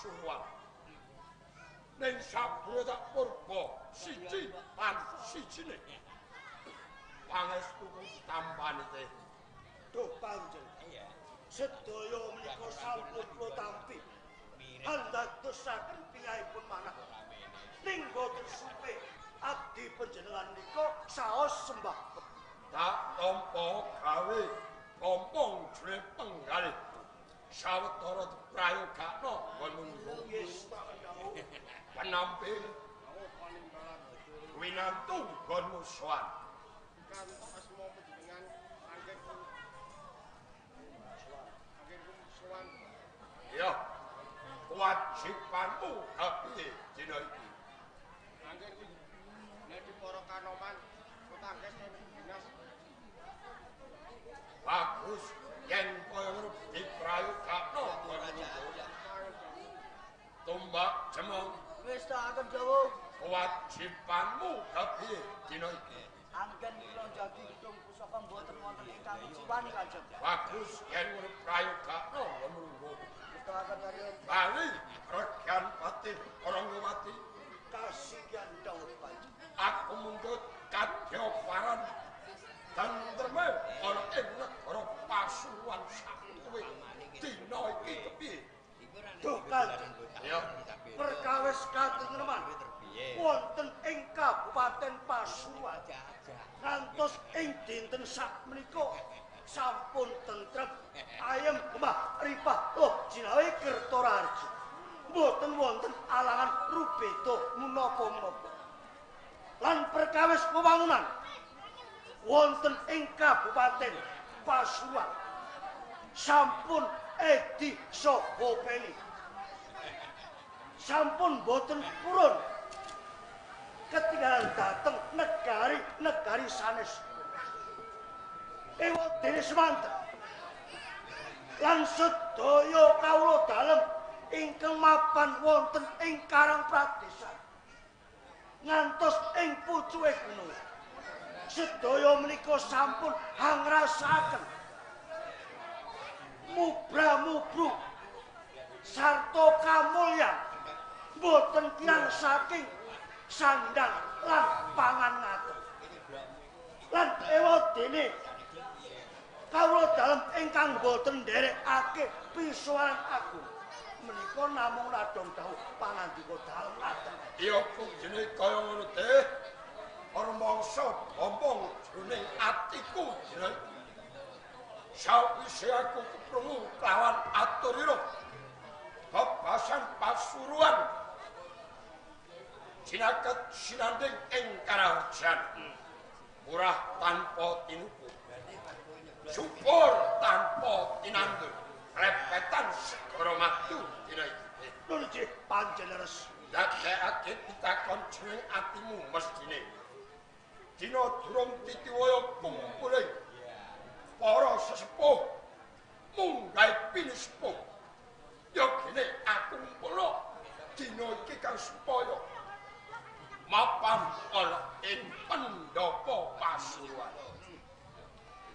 Pasuruan. Ning sabure tak purba siji lan sijine. Pangestuku tampani teh. Duh Kanjeng. Sedaya menika sampun kula tampi. Andadosaken piyahipun manah. Ning boten supe abdi panjenengan nika saos sembah. Tak tampa gawe gampang jroning penggalih. Sawetara prayogakna nggon penampi winantu nggonmu sowan. Ya, kewajibanmu kepiye dina iki? Bagus yen kaya ngono diprayogakna nggonmu. Tumbak jemong wis tak akan dawuh. Kewajibanmu kepiye dina iki? Anggen kula njagi gedung pusaka mboten wonten ingkang ngeciwani Kanjeng. Bagus yen ngono prayogakna nggonmu. Wis tak akan kaliyan. Bali Regyan Patih Ranggawati Kasihan dawuh Kanjeng. Aku mundhut kadyaparan tentreme ana ing negara Pasuruan sakuwe dina iki kepiye? Duh Kanjeng. Ya, perkawis katentreman wonten ing Kabupaten Pasuruan ngantos ing dinten sakmenika sampun tentrem ayem gemah ripah loh jinawi Kertoraharjo. Mboten wonten alangan rubeda menapa-menapa. Lan perkawis wewangunan wonten ing Kabupaten Pasuruan sampun edi saha peni. Sampun boten purun ketinggalan dateng negari-negari sanes. Ewadene semanten lan sedaya kawula dalem ingkang mapan wonten ing Karang Pradesan ngantos ing pucuke gunung. Sedaya menika sampun hangrasakaken mubra-mubru sarta kamulyan boten kirang saking sandang lan pangan ngaten. Lan ewadene kawula dalem ingkang boten nderekake pisuwaran agung menika namung ladong dawuh pangandika dalem ngaten. Ya kujene kaya ngono teh rumangsa gampang jroning atiku dina iki. Sawise aku keprungu kelawan aturira bebasan Pasuruan jinaket sinanding ing karaharjan murah tanpa tinuku, syukur tanpa tinandur, repetan segara madu dina iki. Nun nggih panjenengan ndadekake pitakon jroning atimu mestine dina durung titiwaya kumpule para sesepuh munggahe pinisepuh. Ya gene aku ngumpulno dina iki kang supaya mapan ana ing pendhapa Pasuruan.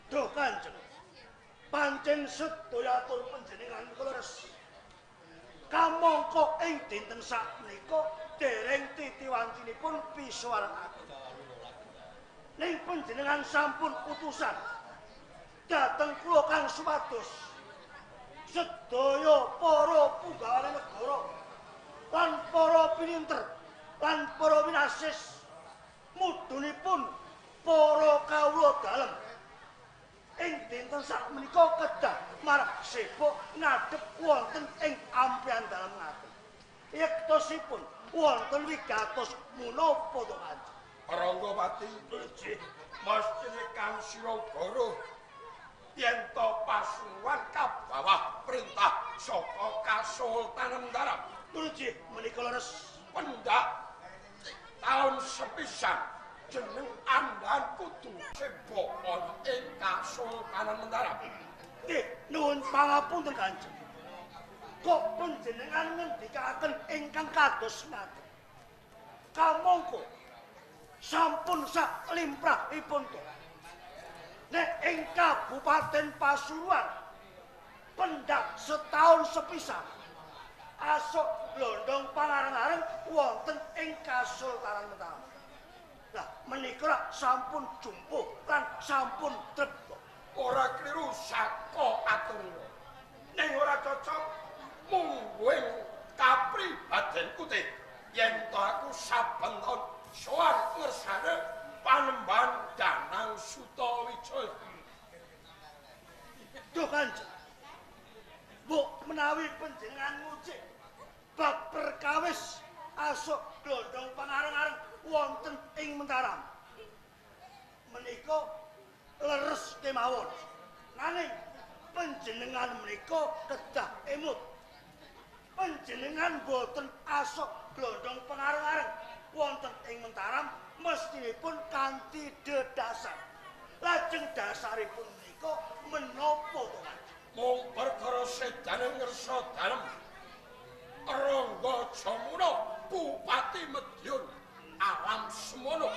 Duh Kanjeng, pancen sedaya atur panjenengan kula res. Kamangka ing dinten sakmenika dereng titiwancinipun pisuwaran agung. Ning panjenengan sampun utusan dhateng kula kang supados sedaya para punggawane negara lan para pininter lan para winasis mudhunipun para kawula dalem ing dinten sakmenika kedah marak sebo ngadhep wonten ing ampihan dalem ngaten. Yektosipun wonten wigatos menapa to Kanjeng? Ranggawati mestine kang sira goro yen to Pasuruan kabawah perintah saka Kasultanan Mataram. Nggih menika leres. Pendak taun sepisan jeneng andhan kudu sebo ana ing Kasultanan Mataram. Nggih nuwun pangapunten Kanjeng. Kok panjenengan ngendikaken ingkang kados ngaten? Kamangka sampun sak limrahipun to. Nek ing Kabupaten Pasuruan pendak setahun sepisan Asok glondong pangareng-areng wonten ing Kasultanan Mataram. Lah menika sampun jumpuh lan sampun trep. Ora kliru saka aturira. Ning ora cocok mungguing kapribadenku teh yen to aku saben taun sowan ngersane Panembahan Danang Sutawijaya. Duh Kanjeng. Mbok menawi panjenengan ngucik bab perkawis asok glondong pangareng-areng wonten ing Mataram. Menika leres kemawon. Nanging panjenengan menika kedah emut. Panjenengan boten asok glondong pangareng-areng wonten ing Mataram mestinipun kanthi dedasar. Lajeng dasaripun menika menapa to Kanjeng? Mung perkara sedane ngersa dalem Rangga Jamuna Bupati Madiun alam semono.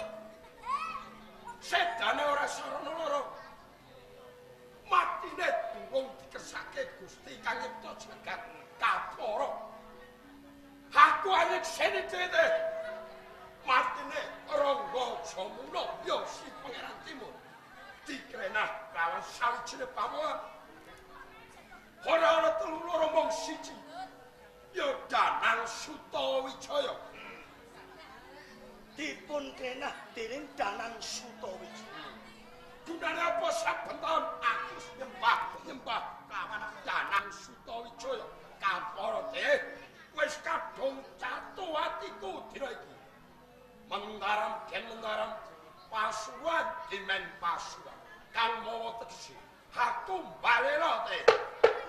Sedane ora sarana lara. Matine durung dikersake Gusti kang nyipta jagat kapara. Aku anyekseni dhewe. Matine Rangga Jamuna ya si Pangeran Timur dikrenah lawan sawijine pamohan. Ora ana telu loro mung siji. Ya Danang Sutawijaya. Dipun krenah dening Danang Sutawijaya. Gunane apa saben taun aku nyembah lawan Danang Sutawijaya. Kapara teh wis kadung catu atiku dina iki. Mentaram gen Mentaram Pasuruan dimen Pasuruan. Kang mawa tegese aku mbalela teh.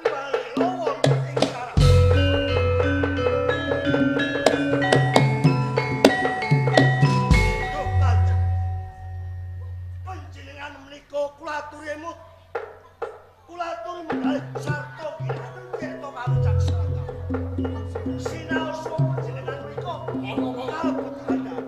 Mbalela wonten ing Mataram. Duh Kanjeng. Panjenengan menika kula aturi emut. Kula aturi medal sarta ginakaken tirta kawicaksanan. Sinaosa panjenengan menika kalebet andhap.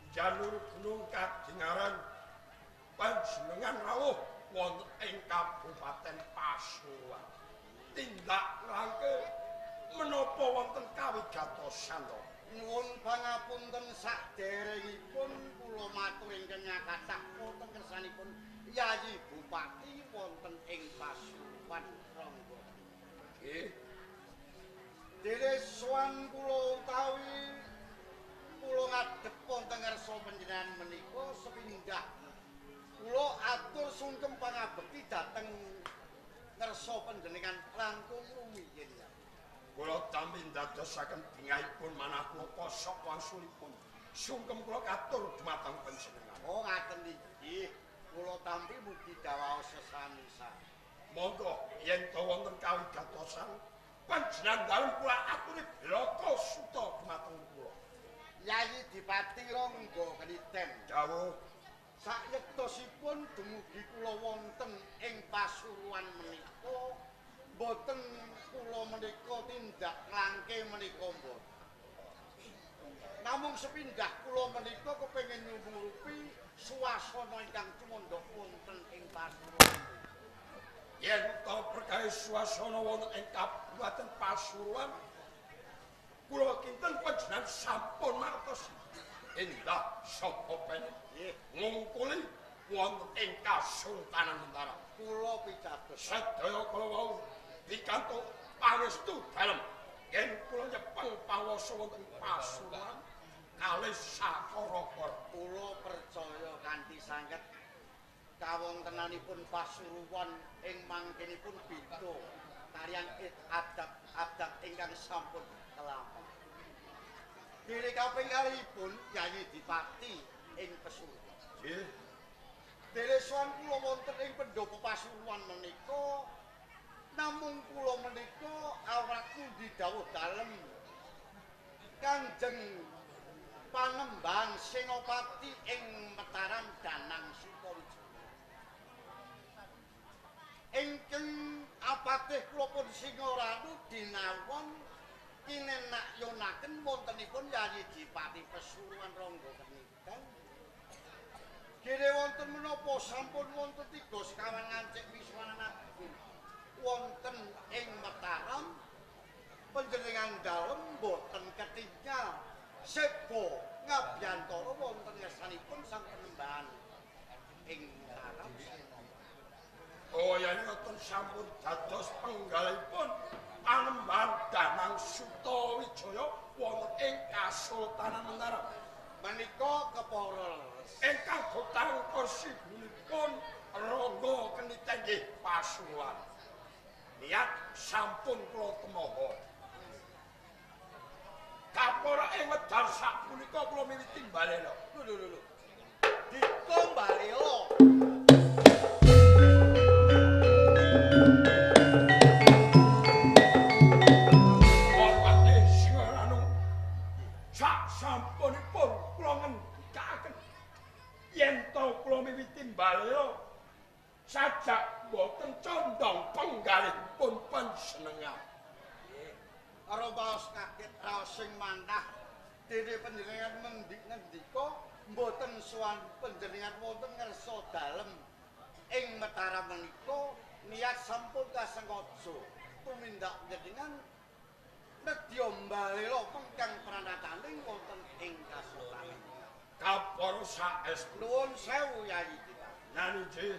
Jalur gunung kadingaran panjenengan rawuh wonten ing Kabupaten Pasuruan. Tindak nglangke menapa wonten kawigatosan to? Nyuwun pangapunten saderengipun kula matur ingkang kathah wonten kersanipun Yayi Bupati wonten ing Pasuruan Rangga. Nggih. Dene sowan kula utawi kula ngadhep wonten ngarsa panjenengan menika sepindah kula atur sungkem pangabekti dhateng ngarsa panjenengan langkung rumiyin. Kula tampi ndadosaken bingahipun manah kula kosok wangsulipun. Sungkem kula katur dumateng panjenengan. Oh ngaten iki. Kula tampi mugi dawaos sesami-sami. Monggo yen to wonten kawigatosan panjenengan dalem kula aturi blaka suta dumateng kula. Yayi Dipati Rangga Keniten. Dawuh. Sayektosipun dumugi kula wonten ing Pasuruan menika mboten kula menika tindak nglangke menika mboten. Namung sepindah kula menika kepengin nyumurupi suasana ingkang tumandhak wonten ing Pasuruan. Yen to perkawis suasana wonten ing Kabupaten Pasuruan kula kinten panjenengan sampun mangertos endah sapa pene ngungkuli wonten ing Kasultanan Mataram. Kula pidados sedaya kula wau pikantuk pangestu dalem yen kula nyepeng pawasa wonten Pasuruan kalih sakara-kara. Kula percaya kanthi sanget kawontenanipun Pasuruan ing mangkenipun beda kaliyan adat-adat ingkang sampun kelampau. Dene kaping kalihipun Yayi Dipati ing Pasuruan. Nggih. Dene sowan kula wonten ing pendopo Pasuruan menika namung kula menika awrat pundi dawuh dalem Kanjeng Panembahan Senopati ing Mataram Danang Sutawijaya. Ingkang apatih kula pun Singaranu dinawon kinenak yonaken wontenipun Yayi Dipati Pasuruan Rangga Keniten. Kene wonten menapa sampun wonten tiga sekawan ngancik misuwanan agung wonten ing Mataram panjenengan dalem boten ketinggal sebo ngabyantara wonten ngersanipun sang Panembahan ing Mataram. Oh ya ngoten sampun dados penggalipun Panembahan Danang Sutawijaya wonten ing Kasultanan Mataram. Menika kepara leres ingkang gotang kursinipun Rangga Keniten nggih Pasuruan. Niat sampun kula temoho. Kapara ing wedal sapunika kula miwiti mbalela. Lho lho lho. Dika mbalela. Bapake Singaranu sak sampunipun kula ngendikaken yen to kula miwiti mbalela sajak boten condong penggalihipun panjenengan. Raos kaget raos sing manah dene panjenengan ngendika mboten sowan panjenengan wonten ngersa dalem ing Mataram menika niat sampun kasengaja tumindak panjenengan nedya mbalela pengkang pranataning wonten ing Kasultanan. Kapara saestu nuwun sewu Yayi Dipati. Nggih.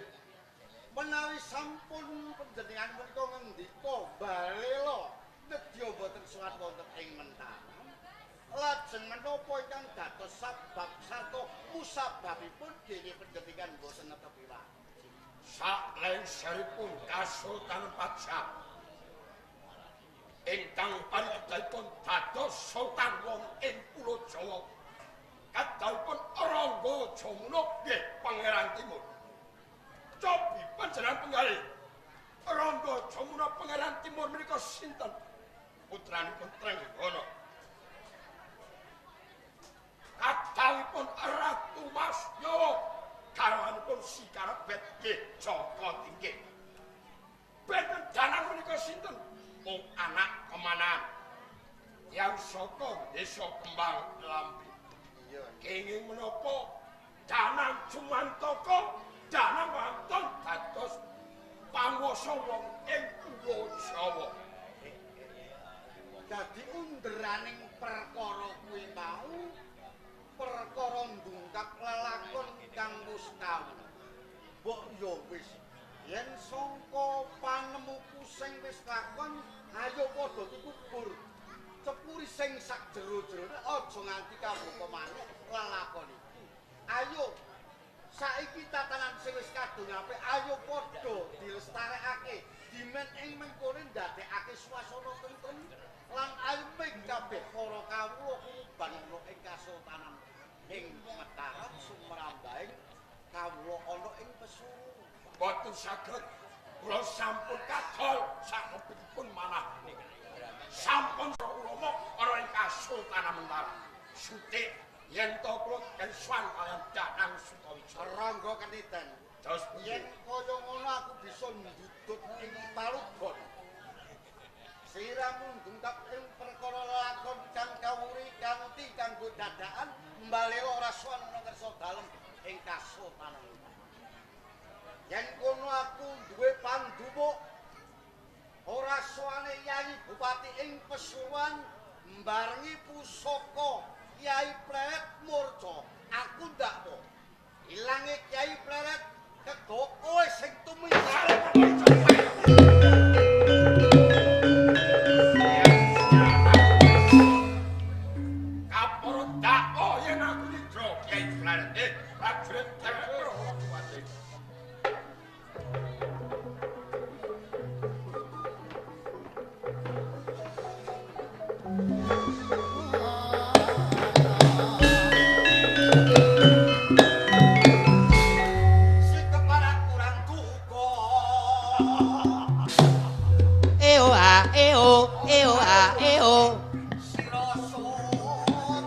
Menawi sampun panjenengan menika ngendika balela nedya boten sowan wonten ing Mataram lajeng menapa ingkang dados sabab sarta musababipun dene panjenengan boten netepi wajib. Saklengseripun Kasultanan Pajang ingkang paripun dados sultan wonten ing Pulo Jawa kadhalipun Rangga Jamuna nggih Pangeran Timur. Cobi panjenengan penggalih Rangga Jamuna Pangeran Timur menika sinten? Putranipun Trenggana. Kadhalipun Ratu Masnyawa garwanipun Si Karebet nggih Jaka Tingkir. Benten Danang menika sinten? Mung anak kemanan yang saka desa Kembang Lambi. Iya. Kenging menapa Danang Jumantaka Danang wonten dados panguwasa wong ing Pulo Jawa. Dadi underaning perkara kuwi mau perkara ndungkap lelakon kang wis tau. Mbok ya wis yen sangka panemuku sing wis lakon ayo padha dikubur. Cepuri sing sak jero-jerone aja nganti kabuka maneh lelakon iki. Ayo saiki tatanan sing wis kadung apik ayo padha dilestarekake dimen ing mengkone ndadekake swasana tentrem lan ayeming kabeh para kawula kuban ana ing Kasultanan ing Mataram sumrambahing kawula ana ing Pasuruan. Boten saged kula sampun kadol saknepipun manah. Sampun ulama ana ing Kasultanan Mataram. Sutik yen to kula kensuwan kaliyan Danang Sutawijaya. Rangga Keniten. Terus yen kaya ngono aku bisa ndudut ing palugon. Sliramu ndungkap ing perkara lakon kang kawuri kanthi kanggo dadakan mbalela ora sowan ana ngersa dalem ing Kasultanan. Yen kono aku duwe pandumuk ora sowane Yayi Bupati ing Pasuruan mbarengi pusaka Kyai Pleret murca. Aku ndakmu ilange Kyai Pleret kego kowe sing tumindak. Kapara dakwa yen aku nyidra Kyai Pleret prajurit dheweke Bupati. Eo a eo. Sira sultan.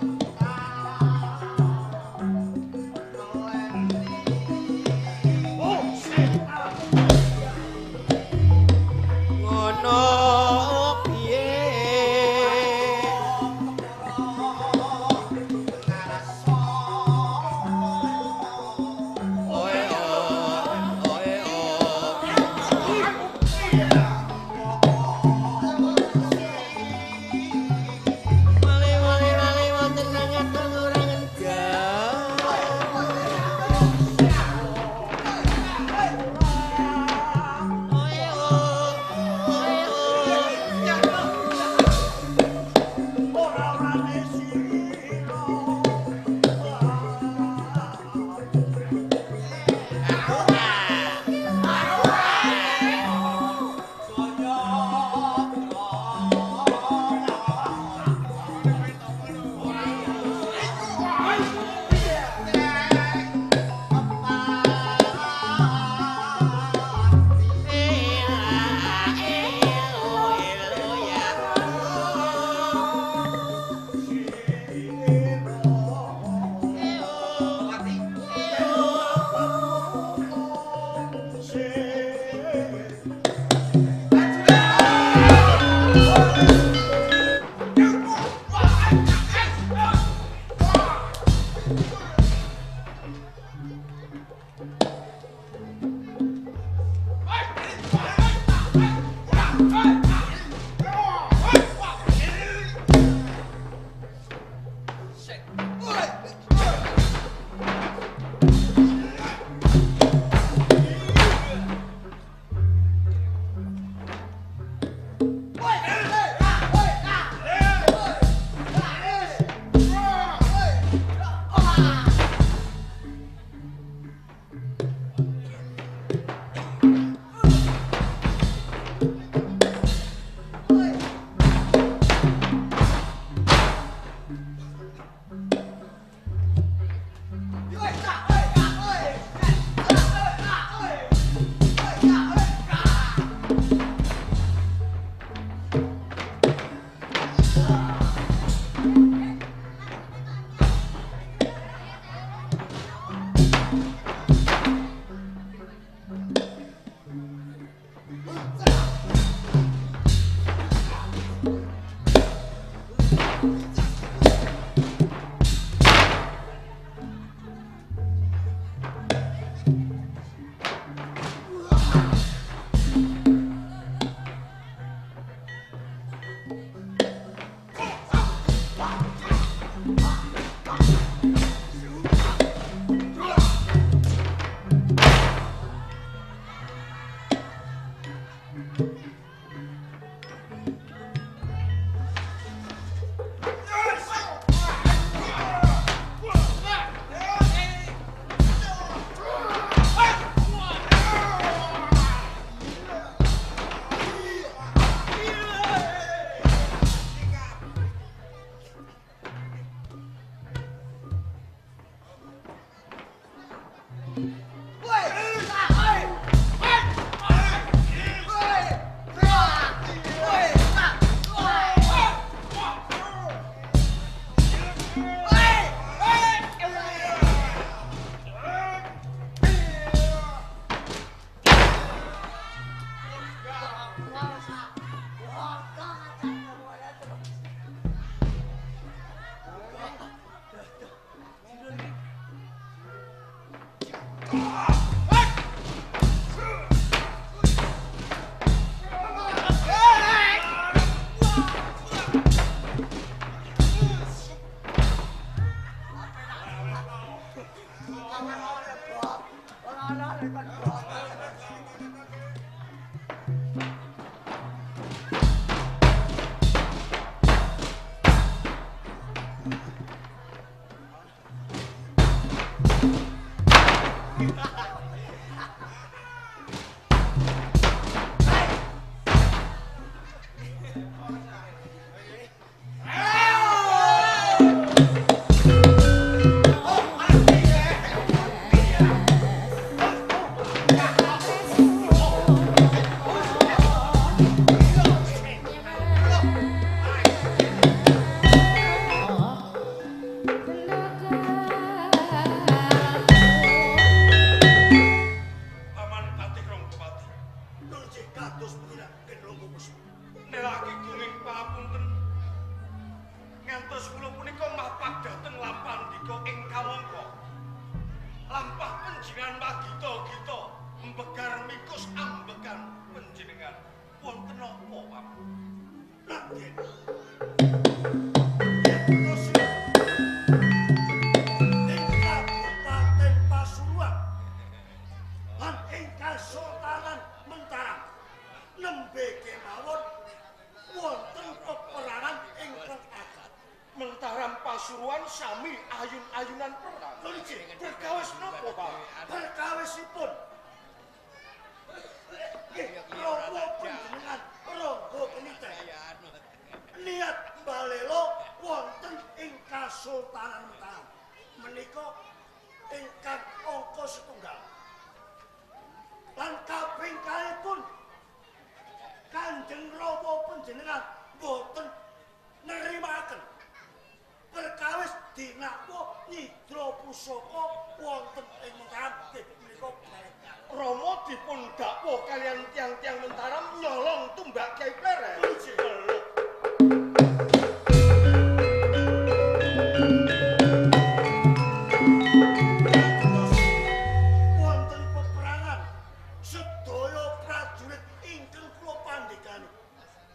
Sik.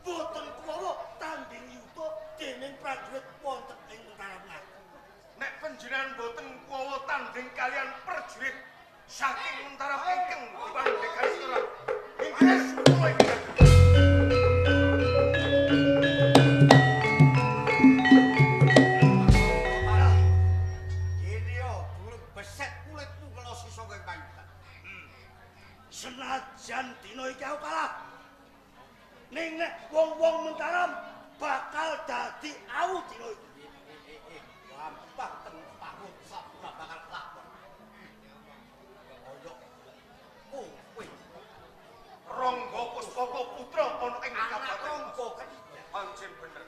Boten kula tanding yuta dening prajurit wonten ing Mataram. Panjenengan boten kuwawa tanding kalian prajurit saking Mentaram ingkang dipandhekani Singoran. Inggih kula iki. Senajan dina iki aku kalah, ning nek wong-wong Mentaram bakal dadi awu dina iki. Gampang teng pahut sabda bakal kelakon. Kaya kowe Rangga Puspaka putra ana ing anak Rangga kan pancen bener.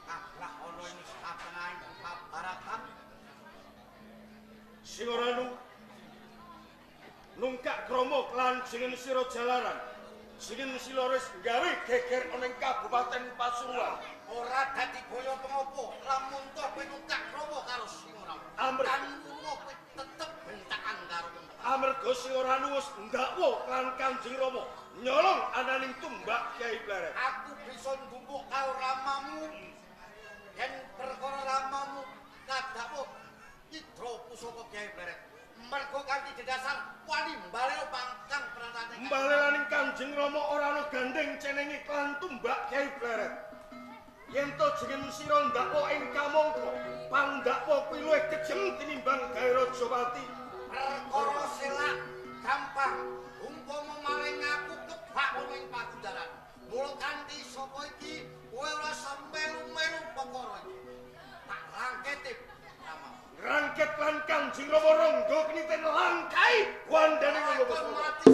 Kalah ana ing satengahing pabaratan. Singoranu nungkak krama lan jeneng sira jalaran. Jeneng sira wis gawe geger ana ing Kabupaten Pasuruan. Ora dadi boyo pengopo lamun to kowe nungkak krama karo Singoranu. Amerga kowe tetep bentakan karo amerga Singoranu wis ndakwa lan Kanjeng Rama nyolong ananing tumbak Kyai Pleret. Aku bisa ndumbuk karo ramamu. Yen perkara ramamu kadakwa Idra pusaka Kyai Pleret. Mergo kanthi dedasar wani mbalelo pangkang pranatane. Mbalelaning Kanjeng Rama ora ana gandeng cenenge lan tumbak Kyai Pleret. Yen to jeneng sira ndakwa ing kamangka, pandakwa kuwi luwih kejem tinimbang gawe Rajawati. Perkara selak gampang, umpama maling aku kebak ana ing pagundaran. Mula kanthi saka iki kowe ora melu-melu perkara iki. Tak rangkete Rama. Rangket lan Kanjeng Rama Rangga Keniten langkai wandane Rangga Mati.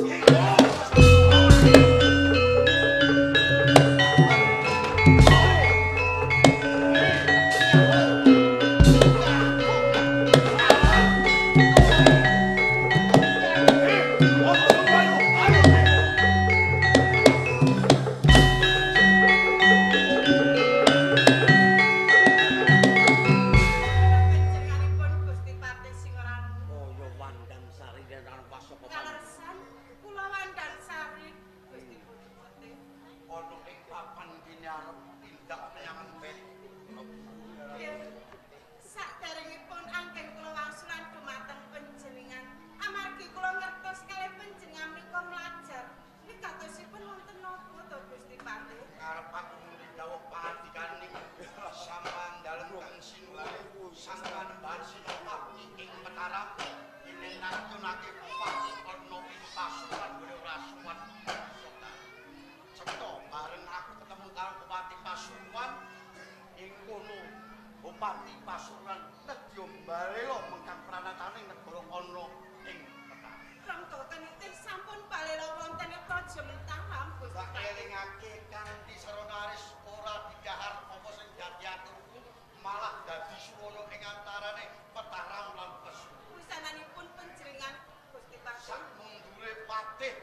Bupati Pasuruan nedya mbalela mengkang pranatane negara ana ing Mentaram. Rangga Keniten sampun balela wonten ing Praja Mentaram, Gusti. Tak elingake kanthi sarana aris ora didhahar apa sing dadi aturku malah dadi suwana ing antarane Mentaram lan Pasuruan. Wusananipun panjenengan Gusti Patih. Sak mundure patih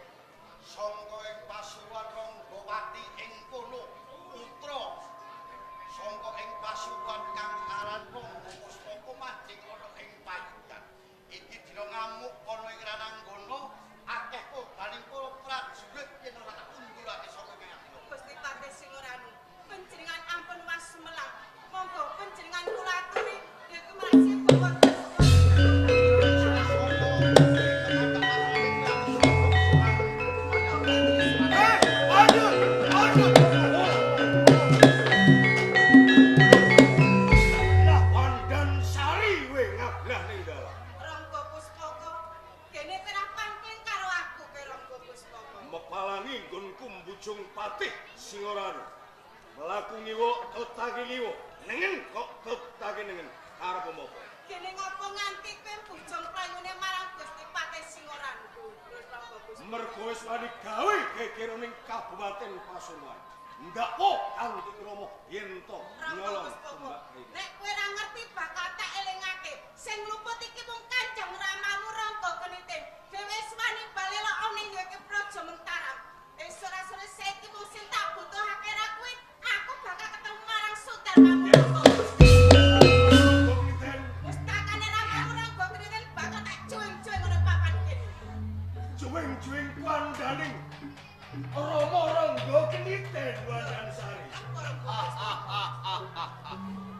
sangka ing Pasuruan Ranggawati ing kono putra sangka ing Pasuruan kang aran Rangga Pustaka manjing ana ing payudan. Iki dina ngamuk ana ing Rananggana akeh korbaning para prajurit yen ora unggulake saka kayang. Gusti Patih Singoranu, panjenengan ampun wasumelang. Monggo panjenengan kula aturi yaiku marasi wonten. Patih Singoranu mlaku ngiwa totake ngiwa nengen kok totake nengen arep apa kene ngopo nganti kowe bujung prayune marang Gusti Patih Singoranu mergo wis wani gawe geger ning Kabupaten Pasuruan ndakwa Kanjeng Rama yen to nyolong tumbak nek kowe ora ngerti bakal tak elingake sing luput iki mung Kanjeng Ramamu Rangga Keniten dhewe wis wani balela ning iki Praja Mentaram. Sore-sore saiki mung sing tak butuhake ra kuwi, aku bakal ketemu marang Sudarmamu Rangga. Pustakane Ramamu Rangga Keniten bakal tak cuwing-cuwing ngono papan kene. Cuwing-cuwing kandhane Rama Rangga Keniten Wandansari.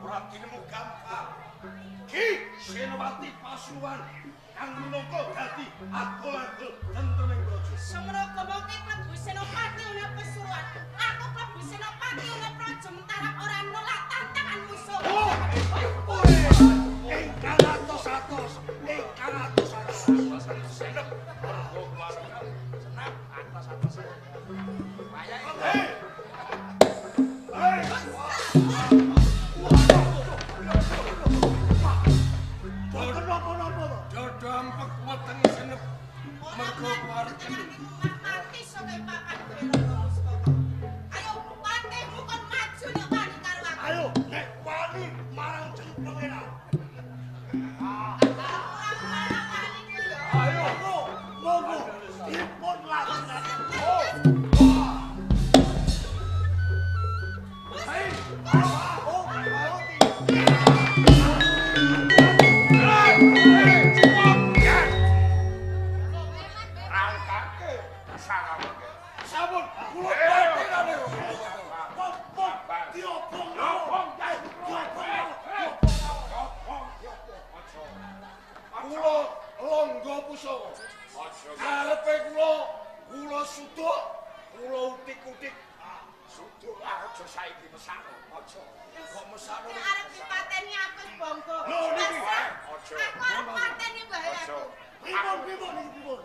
Ora tinemu gampang. Senopati Pasuruan kang minangka dadi agol-agol tentreming praja. Semraka mongke klebu Senopati ana Pasuruan. Aku klebu Senopati ana Praja Mentaram ora nolak tantangan musuh. Oh! Ingkang atos-atos, ingkang atos-atos. Senep. Senep atos-atos. Wayahe. Hei! Hei! Boten napa-napa to. Dodo weteng senep. Mergo keluarga mati soke papan kowe loro. Ayo patihmu kon maju nek wani karo aku. Ayo nek wani marang jeneng. Ayo monggo dipun lajengaken. Oh. Hei. Oh, sampun kula patenane. Pom diobong. Kula longgo pusaka. Karepe kula, kula suduk, kula utik-utik. Suduk aja saiki mesakno, aja. Kok mesakno? Nek arep dipateni aku wis bangga. Lho niki aja. Aku arep pateni wae aku. Pripun pripun niki pripun?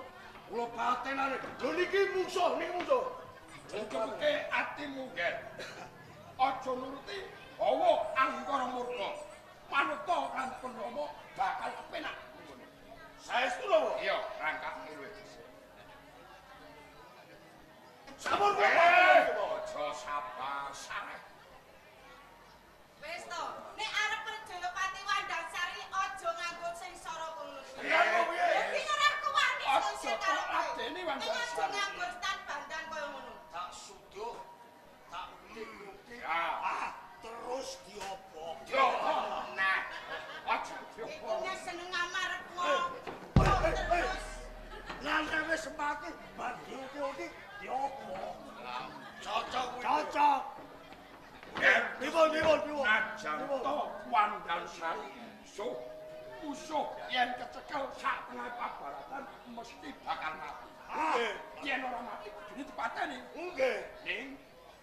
Kula patenane. Lho niki mungsuh, niki mungsuh. Jengkeke atimu, Ger. Aja nuruti hawa angkara murka. Manut lan Pandhawa bakal kepenak. Saestu lho. Iya, rangkake luwih dhisik. Sampun kula aja sabar sareh. Wis to, nek arep Prajayapati Wandansari aja nganggo sengsara ngono kuwi. Iya kok piye? Dadi ora kuwani Aja tok ladeni Wandansari. Aja nganggo stan bandang kaya ngono. Tak suduk, tak utik-utik. Ah, terus diobong. Diobong. Nah, aja diobong. Iku nek seneng amarepmu. Terus. Lah nek wis mati bar diutik-utik diobong. Cocok kuwi. Cocok. Pripun pripun pripun. Najan to Wandansari musuh. Musuh yen kecekel sak tengah pabaratan mesti bakal mati. Yen ora mati kudune dipateni. Nggih. Ning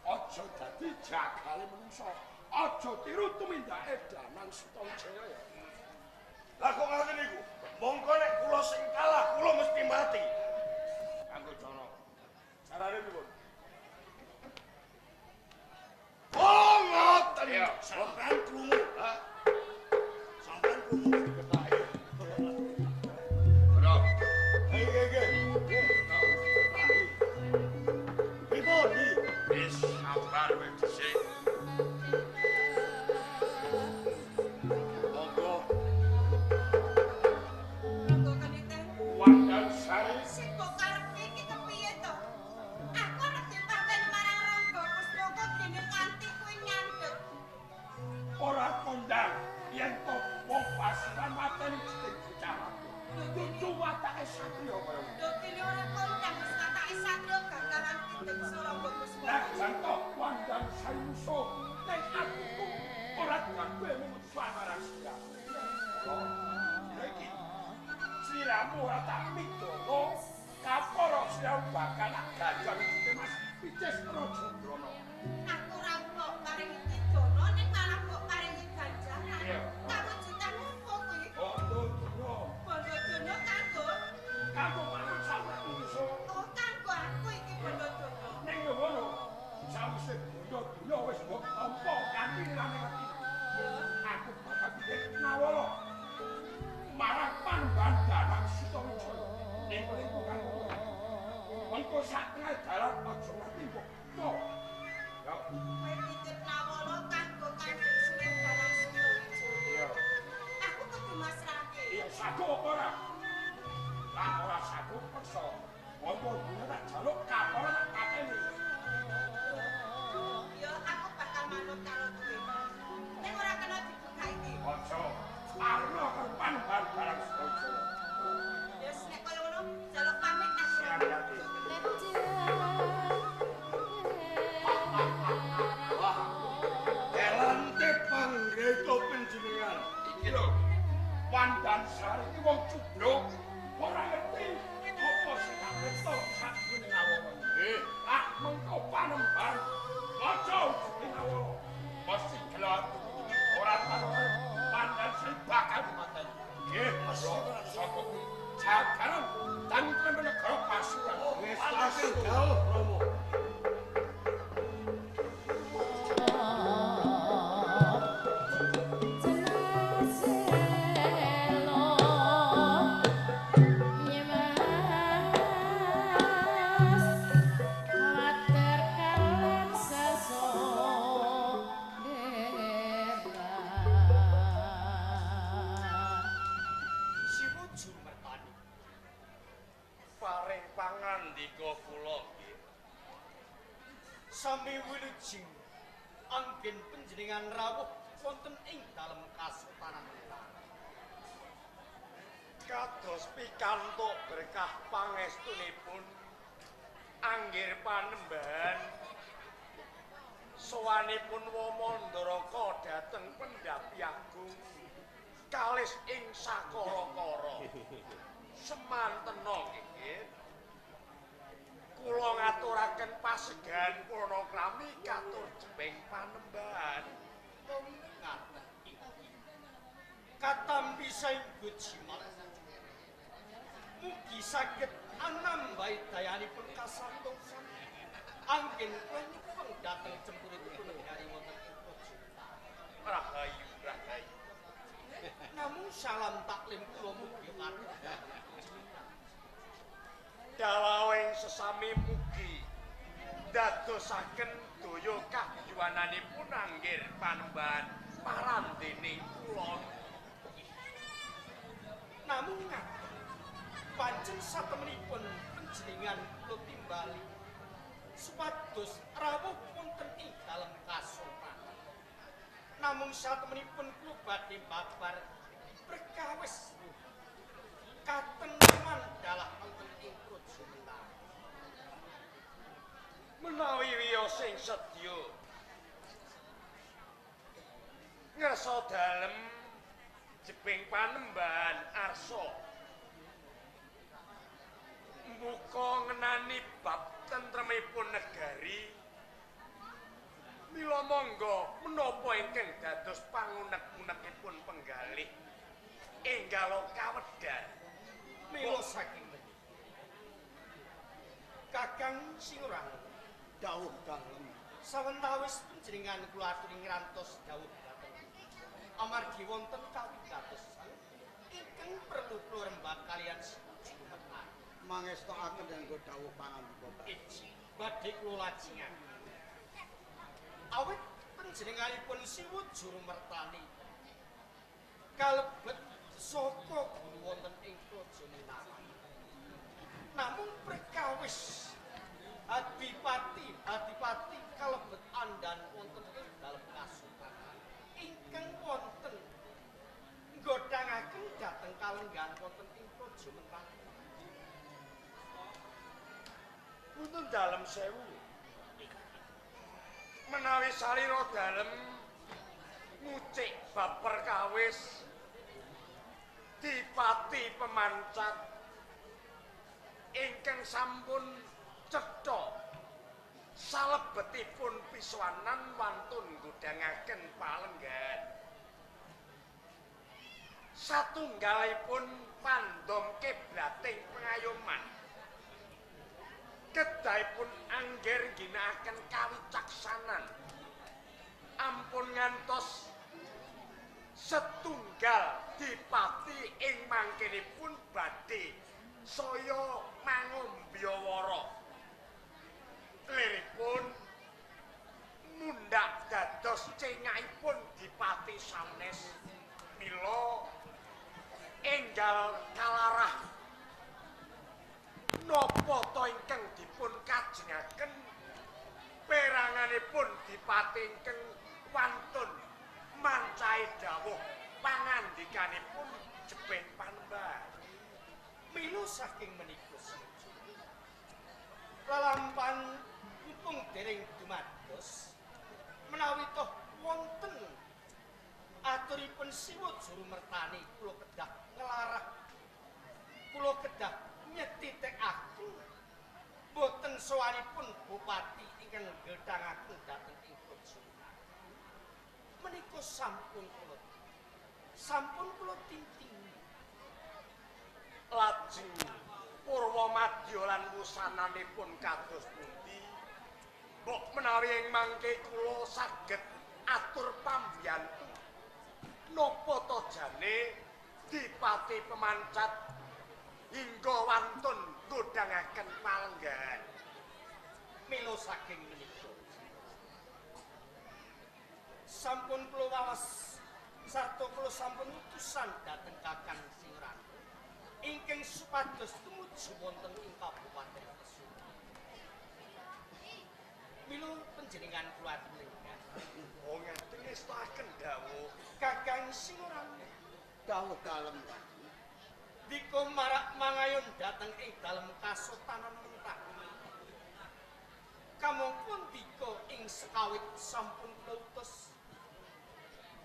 aja dadi jagale menungsa. Aja tiru tumindake Danang Sutawijaya ya. Lah kok ngaten niku? Mongko nek kula sing kalah kula mesti mati. Kanggo cara. Carane pripun? Oh, ngoten. Sampeyan krungu, ha? Sampeyan krungu diketake. Ora. Nggih, nggih, nggih. Pripun iki? Wis sabar wis dhisik. Monggo. Monggo kaniten. Wandansari sing mbok karepke iki kepiye to? Aku arep dipateni marang Rangga Puspaka dene nganti kowe nyandhek. Ora kondang yen to wong Pasuruan mateni jeneng bocah. Dudu watake satriya kaya ngono. Lho dene ora kondang wis watake satriya gagalan pideksa Rangga Puspaka. Najan to Wandansari musuh ning atiku ora gawe mung marang sira. Lha iki sliramu ora tak pidana kapara sliramu bakal tak ganjar wujute Mas Picis Raja Brana. Aku ora mbok paringi pidana ning malah mbok paringi ganjaran. Iya. Kawujudan opo kuwi? Bondo donya. Bondo donya kanggo kanggo manut sampe musuh. Oh, kanggo aku iki bondo donya. Ning ngono sawise bondo donya wis mbok tampa kanthi lirane ati. Aku bakal titip nawala marang Panembahan Danang Sutawijaya ning lingkungan kono. Mengko sak tengah dalan aja nganti mbok buta. Ya. Kowe titip nawala kanggo Kanjeng Sunan Danang Sutawijaya. Iya. Aku kudu masrahke. Iya, sago apa ora? Lah ora sago peksa. Monggo guna tak jaluk kapara tak pateni. Ya aku bakal manut karo kowe. Ning ora kena dibuka iki. Aja. Arno karo Panembahan Danang Sutawijaya. Ya wis nek kaya ngono jaluk pamit aku. Siap-siap. Wah. Elante panggeta panjenengan. Iki lho. Wandansari iki wong cubluk, ora ngerti apa sing tak rekta sakjroning awara. Nggih, tak mengko panembahan maca ujuding awara. Mesti gelar ora tahu Wandansari bakal dimateni. Nggih, saka kuwi jagaran tentrem negara Pasuruan. Wis pasti dawuh Rama. Sami wilujeng anggen panjenengan rawuh wonten ing dalem kasultanan Mataram. Kados pikantuk berkah pangestunipun anggir panembahan sowanipun Wamandaraka dhateng Pendhapi Agung kalis ing sakara-kara. Semantena nggih. Kula ngaturaken pasegahan purnakrami katur jebeng panembahan. Ngaten iki. Katampi saengga jimat. Mugi saged anambahi dayanipun kasantosan. Anggen kula nyuwun dhateng cempuripun negari wonten ing Praja. Rahayu, rahayu. Namung salam taklim kula mugi katur. Dalawing sesami mugi dadosaken daya kahyuwananipun anggir panembahan parandene kula. Namung ngaten pancen satemenipun panjenengan kula timbali supados rawuh wonten ing dalem kasultanan. Namung satemenipun kula badhe babar perkawis katenteman dalah wonten ing Praja Mentaram. Menawi wiyos sing sedya ngersa dalem jebeng panembahan arsa mbuka ngenani bab tentremipun negari, mila monggo menapa ingkang dados pangunek-unekipun penggalih enggalo kawedhar. Mila saking menika Kakang Singurang dawuh dalem sawentawis panjenengan kula aturi ngrantos dawuh dhateng amargi wonten kawigatosan ingkang perlu kula rembag kalian Jumetani. Mangestokaken nganggo dawuh pangandika. Iji badhe kula lajengaken. Awit panjenenganipun Siwu Jurumertani kalebet saka guru wonten ing Praja Mentaram. Namung prekawis adipati adipati kalebet andan wonten ing dalem kasultanan ingkang wonten nggodhangaken dhateng kalenggahan wonten ing Praja Mentaram. Punten dalem sewu. Menawi salira dalem ngucik bab perkawis dipati pemancat ingkang sampun cetha salebetipun piswanan wantun nggodhangaken palenggahan. Satunggalipun pandom kiblating pengayoman kedahipun angger ngginakaken kawicaksanan ampun ngantos setunggal dipati ing mangkenipun badhe saya mangombyawara. Liripun mundhak dados cengakipun dipati sanes, mila enggal kalarah napa ta ingkang dipun kajengaken peranganipun dipati ingkang wantun mancahe dawuh pangandikanipun jebeng panembahan. Milu saking menika lelampahan mumpung dereng dumados menawi toh wonten aturipun Siwa Jurumertani kula kedah Kula kedah nyetitekaken boten sowanipun bupati ingkang gedhangaken dhateng ing praja. Menika sampun kula tinting. Lajeng Purwamadya lan wusananipun kados pundi? Mbok menawi ing mangke kula saged atur pambiyantu. Napa to jane Dipati Pemancat hingga wantun nggodhangaken palenggahan? Mila saking menika sampun kula wawas sarta kula sampun utusan dhateng Kakang Singaranu ingkang supados tumuju wonten ing Kabupaten Pasuruan. Mila panjenengan kula aturi lenggah. Oh, ngaten ngestakaken dawuh Kakang Singaranu. Dawuh dalem dika marak mangayun dhateng ing dalem Kasultanan Mentaram. Kamangka ndika ing sekawit sampun kula utus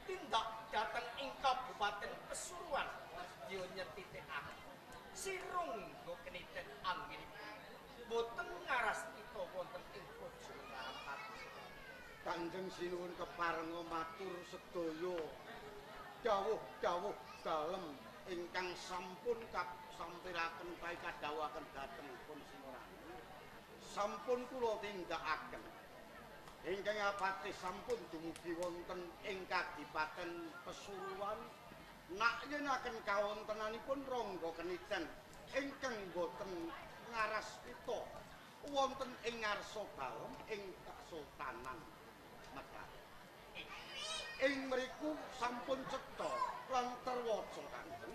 tindak dhateng ing Kabupaten Pasuruan nedya nyetitekaken Sirungga Keniten anggenipun boten ngarastita wonten ing Praja Mataram. Kanjeng Sinuwun keparenga matur sedaya dawuh-dawuh dalem ingkang sampun kasampiraken kadhawuhaken dhateng pun Singaranu. Sampun kula tindakaken. Ingkang apate sampun dumugi wonten ing Kadipaten Pasuruan nak yenaken kawontenanipun Rangga Keniten ingkang boten ngaraspita wonten ing ngarsa dalem ing Kasultanan Mataram. Ing mriku sampun cetha lan terwaca Kanjeng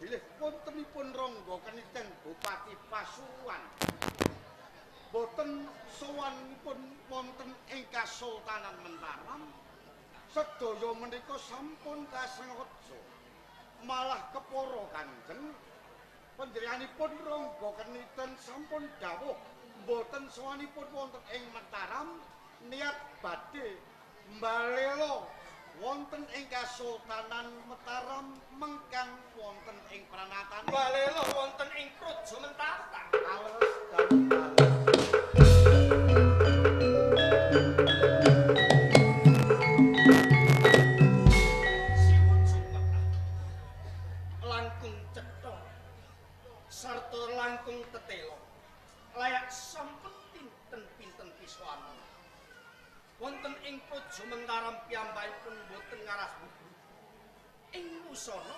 bilih wontenipun Rangga Keniten Bupati Pasuruan boten sowanipun wonten ing Kasultanan Mataram. Sedaya menika sampun kasengaja malah kepara Kanjeng panjenenganipun Rangga Keniten sampun dawuh boten sowanipun wonten ing Mataram niat badhe mbalela wonten ing Kasultanan Mataram mengkang wonten ing pranatan mbalela wonten ing Praja Mentaram. Kaleres dawuh dalem. Langkung cetha sarta langkung tetela layak sampun pinten-pinten pisowan wonten ing Praja Mataram piyambakipun boten ngaras buku ing wusana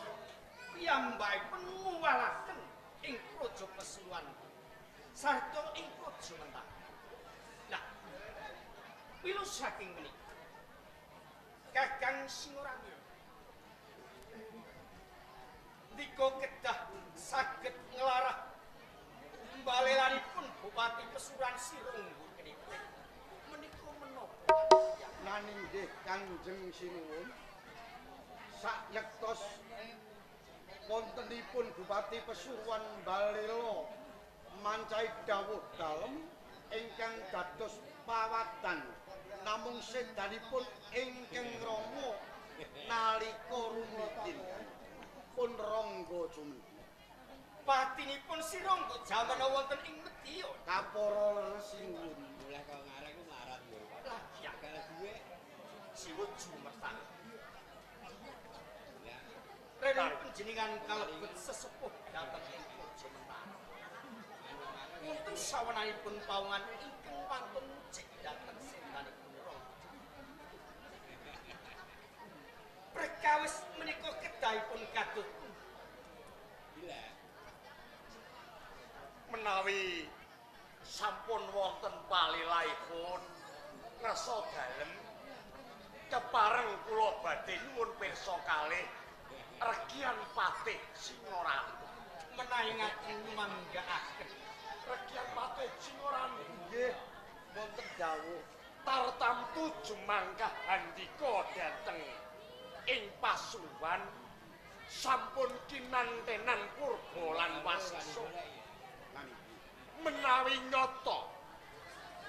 piyambakipun nguwalaken ing Praja Pasuruan sarta ing Praja Mataram. Lah mila saking menika Kakang Singaranu ndika kedah saged nglarah mbalelanipun Bupati Pasuruan Sirungga Keniten menika menapa? Naning nggih Kanjeng Sinuwun, sakyektos wontenipun Bupati Pasuruan mbalela mancahi dawuh dalem ingkang dados pawadan namung sedanipun ingkang rama nalika rumiyin pun Rangga Jumeneng. Patinipun Sirungga jamana wonten ing Mediya. Kapara leres Sinuwun. Oleh kok ngarep ku mlarat yo. Lah ya Kala duwe Siwut Jumertang. Rene panjenengan kalebet sesepuh dhateng ing Praja Mataram. Wonten sawenanipun pawongan ingkang wantun cek dhateng sedanipun Rangga. Perkawis menika kedahipun kadut menawi sampun wonten palilahipun ngrasa dalem kepareng kula badhe nyuwun pirsa kalih Regian Patih Singaranu. Menawi ngaten nyumanggaaken Regian Patih Singaranu nggih wonten dawuh tartamtu jumangkah handika dhateng ing Pasuruan sampun kinantenan purba lan wasesa. Menawi nyata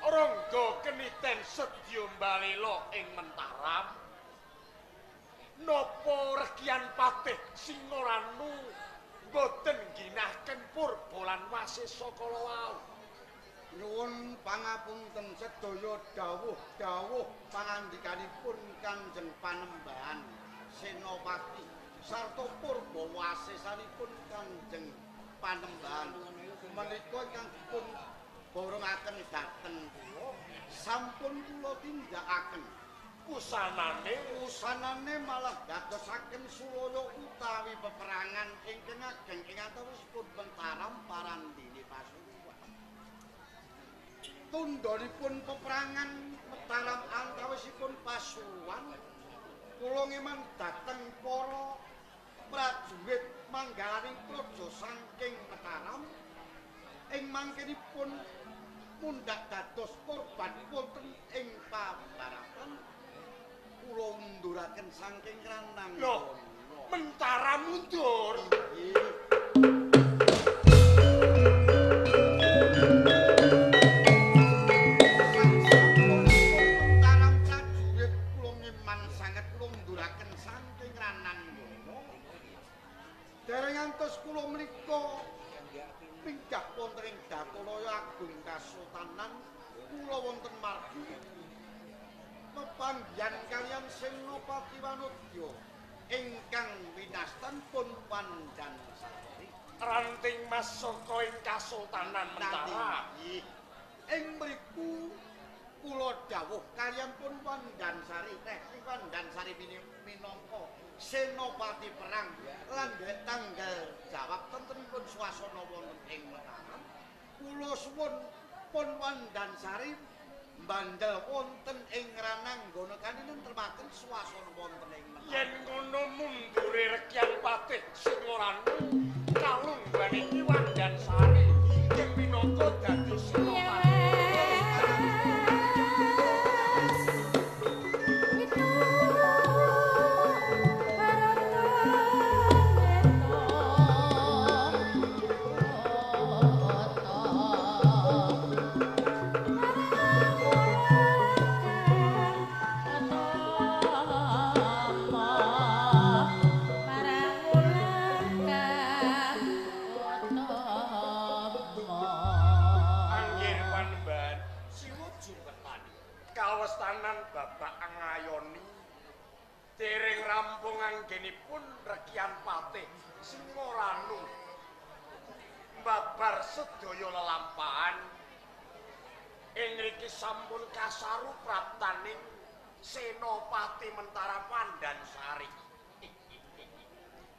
Rangga Keniten sedya mbalela ing Mataram, napa Regian Patih Singaranu Mboten ginahken purba lan wasesa kala wau. Nyuwun pangapunten sedaya dawuh-dawuh pangandikanipun Kanjeng Panembahan Senopati sarta purba wasesanipun Kanjeng Panembahan menika ingkang dipun borongaken dhateng kula sampun kula tindakaken. Wusanane malah dadosaken sulaya utawi peperangan ingkang ageng ing antawisipun Mentaram Parandene Pasuruan. Tundhonipun peperangan Mataram antawisipun Pasuruan kula ngeman dhateng para prajurit manggalaning praja saking Mataram ing mangkenipun mundhak dados korban wonten ing pabarapan kula munduraken saking Ranang. Loh, Mentaram mundur. Nggih. Mentaram prajurit kula ngeman sanget kula munduraken saking Rananggana. Dereng ngantos kula menika pinggah wonten ing Datalaya Agung Kasultanan kula wonten margi pepanggihan kaliyan Senopati Wanodya ingkang winastan pun Pandansari. Ranting Mas saka ing Kasultanan Mentaram. Nggih. Ing mriku kula dawuh kaliyan pun Pandansari, teh Pandansari minangka senopati perang lan tanggal jawab tentenipun swasana wonten ing Mataram. Kula suwun pun Pandansari mbandel wonten ing Rananggana kanthi nentremaken swasana wonten ing Mataram. Yen ngono mundure Rekyan Patih Singoranu kalungguhan iki Wandansari ingkang minangka dadi senopati. Dereng rampung anggenipun Rekyan Patih Singoranu mbabar sedaya lelampahan ing ngriki sampun kasaru praptaning Senopati Mentaram Pandansari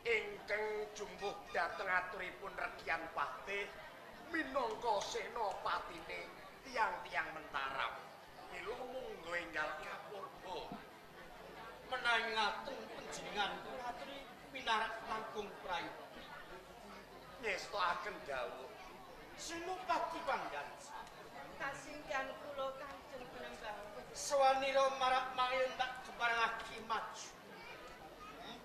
ingkang jumbuh dhateng aturipun Rekyan Patih minangka senopatine tiyang-tiyang Mentaram. Mila monggo enggal kapurba. Menawi ngaten panjenengan kula aturi pinarak langkung prayogi. Ngestokaken dawuh Senopati Pandansari. Kasinggihan kula Kanjeng Panembahan. Sawanira marak mangayun tak keparengake maju.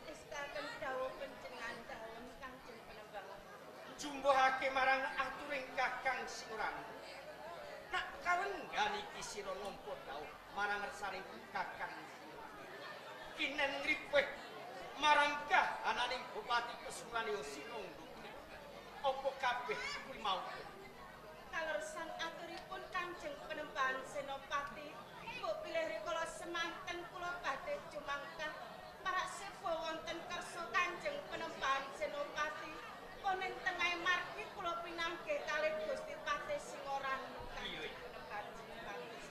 Ngestokaken dawuh panjenengan dalem Kanjeng Panembahan. Jumbuhake marang aturing Kakang Singoranu. Nak kalenggan iki sira nampa dawuh marang ngersaning Kakang kinen ngripih marang kahananing Bupati Pesuruan ya Sinonggo. Apa kabeh kuwi mau? Kalersan aturipun Kanjeng Panembahan Senopati, mbok bilih rikala semanten kula badhe jumangkah marak sepo wonten kersa Kanjeng Panembahan Senopati. Ponen tengah margi kula pinanggih kalih Gusti Patih Singoranu Kanjeng Panembahan Senopati.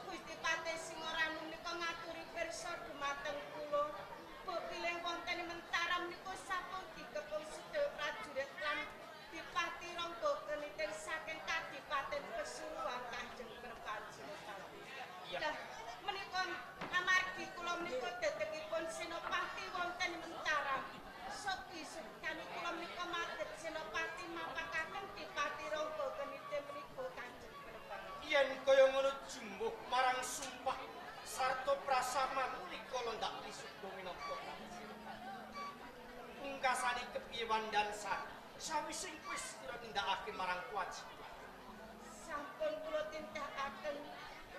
Gusti Patih Singoranu menika ngaturi pirsa dumateng kula. Mbok bilih wonten Mentaram niku sampun dikepung sedaya prajurit lan Dipati Rangga Keniting saking Kadipaten Pesuruan Kanjeng Panembahan Senopati. Lah menika amargi kula menika dedegipun Senopati wonten Mentaram. Sogi sukani kula menika madeg Senopati mapakaken Dipati Rangga Keniting menika Kanjeng Panembahan. Yen kaya ngono jumbuh marang sumpah sarta prasaman rikala ndak lisuda minangka pungkasane kepiye Wandansari sawise wis kira tindakake marang kewajiban. Sampun kula tindakaken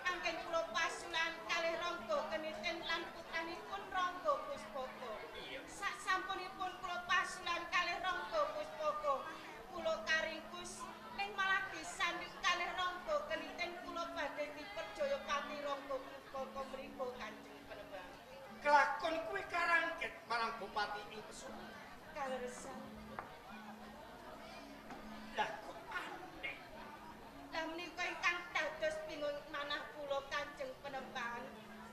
anggen kula pasulan kalih Rangga Keniting lan putranipun Rangga Puspaka. Sak sampunipun kula pasulan kalih Rangga Kaleresan. Lah kok aneh. Lah menika ingkang dados bingung manah kula Kanjeng Penemban.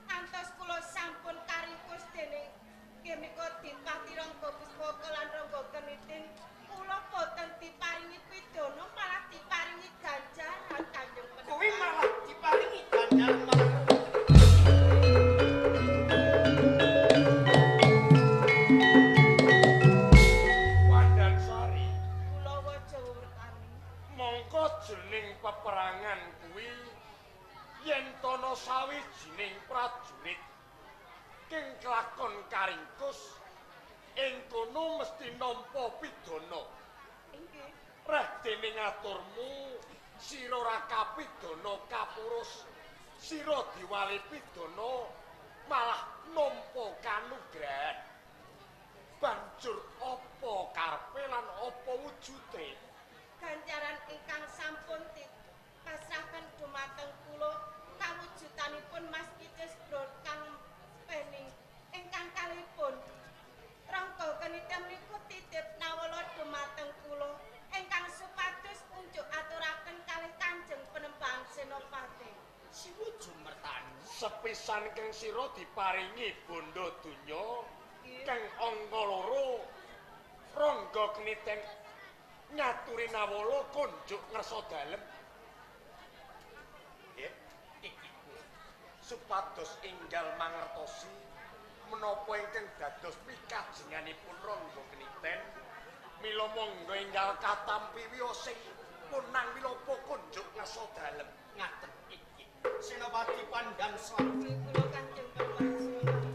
Antos kula sampun karingkus dening nggih menika Dipati Rangga Puspaka lan Rangga Kenitin. Kula boten diparingi pidana malah diparingi ganjaran Kanjeng Penemban. Kuwi malah diparingi ganjaran malah. Wandansari, Kula waja wertani. Mongko jening peperangan kuwi yen tono sawijining prajurit keng kelakon karingkus ing kono mesti nampa pidana. Inggih. Reh dening aturmu sira ora kapidana kapurus, sira diwali pidana malah nampa kanugrahan. Banjur apa karepe lan apa wujude? Ganjaran ingkang sampun dipasrahkan dumateng kula kawujudanipun Mas Kicis Bro kang pening ingkang kalihipun Rangga Keniten menika titip nawala dumateng kula ingkang supados unjuk aturaken kalih Kanjeng Penemban Senopati. Siwo Jumertani. Sepisan keng sira diparingi bondo donya keng angka loro Rangga Keniten nyaturi nawala konjuk ngersa dalem. Nggih, Iki supados enggal mangertosi menapa ingkang dados pikajenganipun Rangga Keniten. Mila monggo enggal katampi wiyosing punang wilopo konjuk ngersa dalem. Ngaten iki. Senopati Pandansari. Kula Kanjeng Penemban Senopati.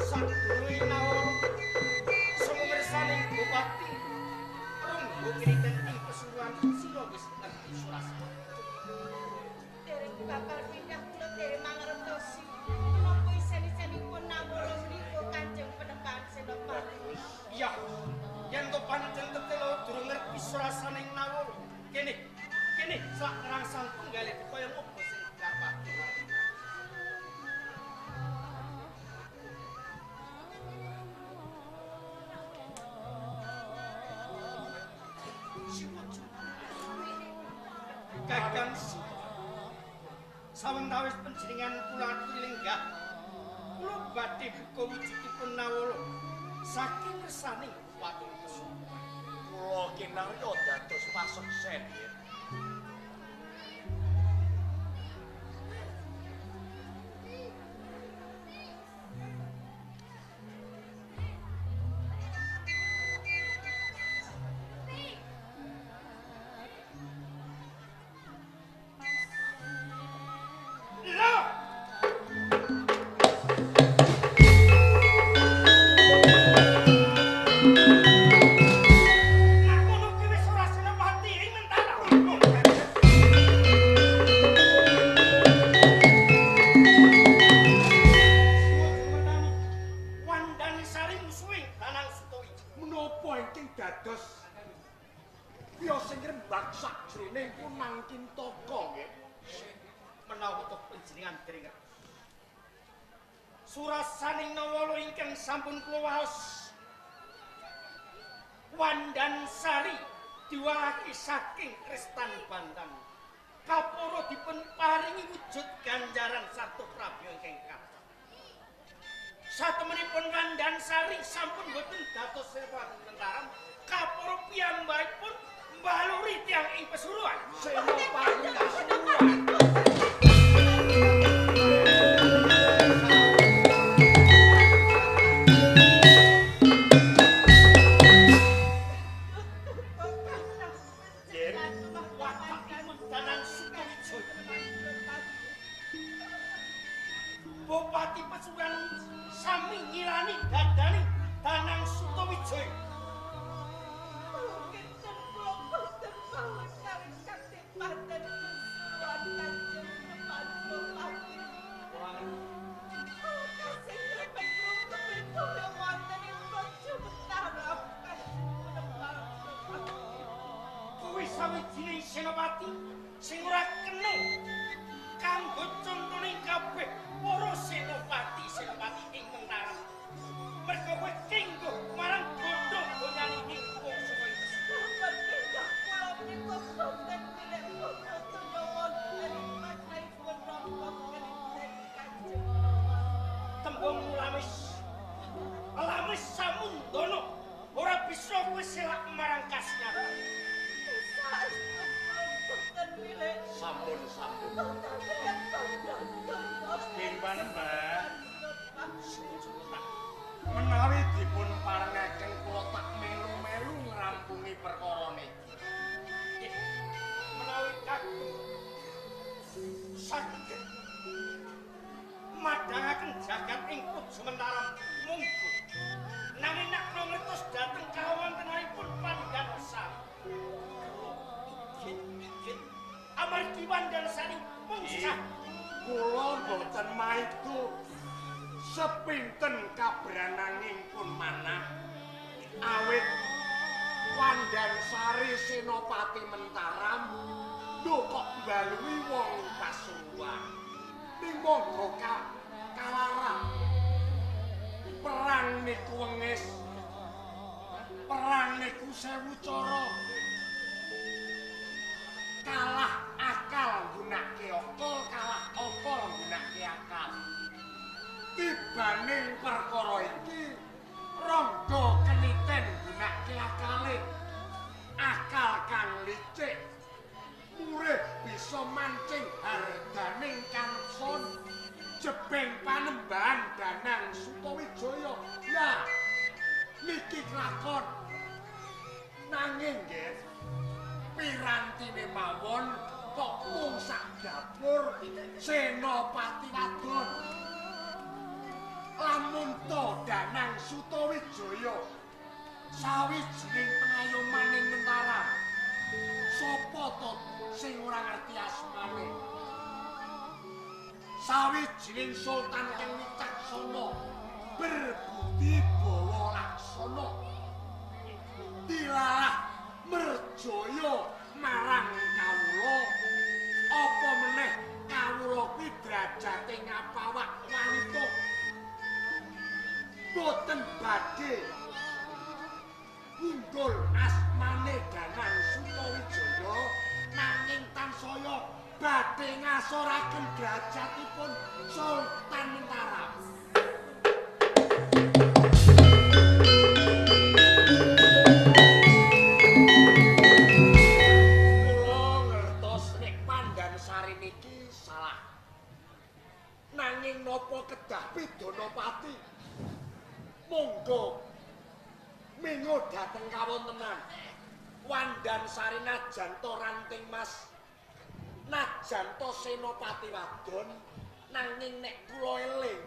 Sadurunge nawala sumrsaning Bupati Rangga Keniten ing Pesuruhan sira wis ngerti surasma. Dereng bakal pindah kula dereng mangertosi menapa isen-isenipun nawala menika Kanjeng Penemban Senopati. Iya, yen to pancen tetela durung ngerti surasaning nawala. Kene, kene sak rangsang penggalih kaya ngopo sing diarepake. Kakang sawentawis panjenengan kula aturi lenggah, kula badhe buka wujudipun nawala saking kersaning Bupati Pesuruhan. Kula kinarya dados paseksen. Lho, nak ngono ki wis ora Senopati ing Mentaram. Wandansari musuhing Danang Sutawijaya. Menapa ingkang dados wiyosing rembag sakjroning punang Kintaka nggih? Menawa to panjenengan dereng ngertos. Surasaning nawala ingkang sampun kula waos, Wandansari diwahake saking Kristan Bantan. Kapara dipun paringi wujud ganjaran sarta prabya ingkang kathah. Satemenipun Wandansari sampun boten dados Senopati Mentaram, kapara piyambakipun mbaluri tiyang ing Pesuruhan. Senopati Pesuruhan. Watakipun Danang Sutawijaya. Bupati Pesuruhan sami ngilani dadane Danang Sutawijaya. Kula kinten kula boten mawon kalih Kang Dipati. Bisa kowe selak marang kasnyatan. Sampun, sampun. Gusti Mbah. Menawi dipun parengaken kula tak melu-melu ngrampungi perkara niki. Menawi kagem saged madhangaken jagat ing Praja Mentaram monggo. Nanging nek kula ngertos dhateng kawontenanipun Pandansari. Amargi Wandansari mungsah kula mboten maido sepinten kabrananging pun manah awit Wandansari Senopati Mentaram lho kok mbalui wong Pasuruan. Ning monggo kalarang perang niku wengis, perang niku sewu cara. Kalah akal nggunakake akal, kalah akal nggunakake akal. Tibaning perkara iki Rangga Keniten nggunakake akale. Akal kang licik murih bisa mancing hardaning kangson jebeng panembahan Danang Sutawijaya. Ya niki kelakon. Nanging nggih pirantine mawon kok mung sak dapur Senopati wadon. Lamun to Danang Sutawijaya sawijining pengayomaning Mentaram, sapa to sing ora ngerti asmane? Sawijining sultan kang wicaksana berbudi bawa laksana dilalah merjaya marang kawula. Apa meneh kawula kuwi drajate ngapawak wanita boten badhe gundul asmane Danang Sutawijaya, nanging tansaya badhe ngasoraken drajatipun Sultan Mentaram. Kula ngertos nek Pandansari niki salah. Nanging napa kedah pidana pati? Monggo mingo dhateng kawontenan Wandansari najan to ranting mas, najan to senopati wadon, nanging nek kula eling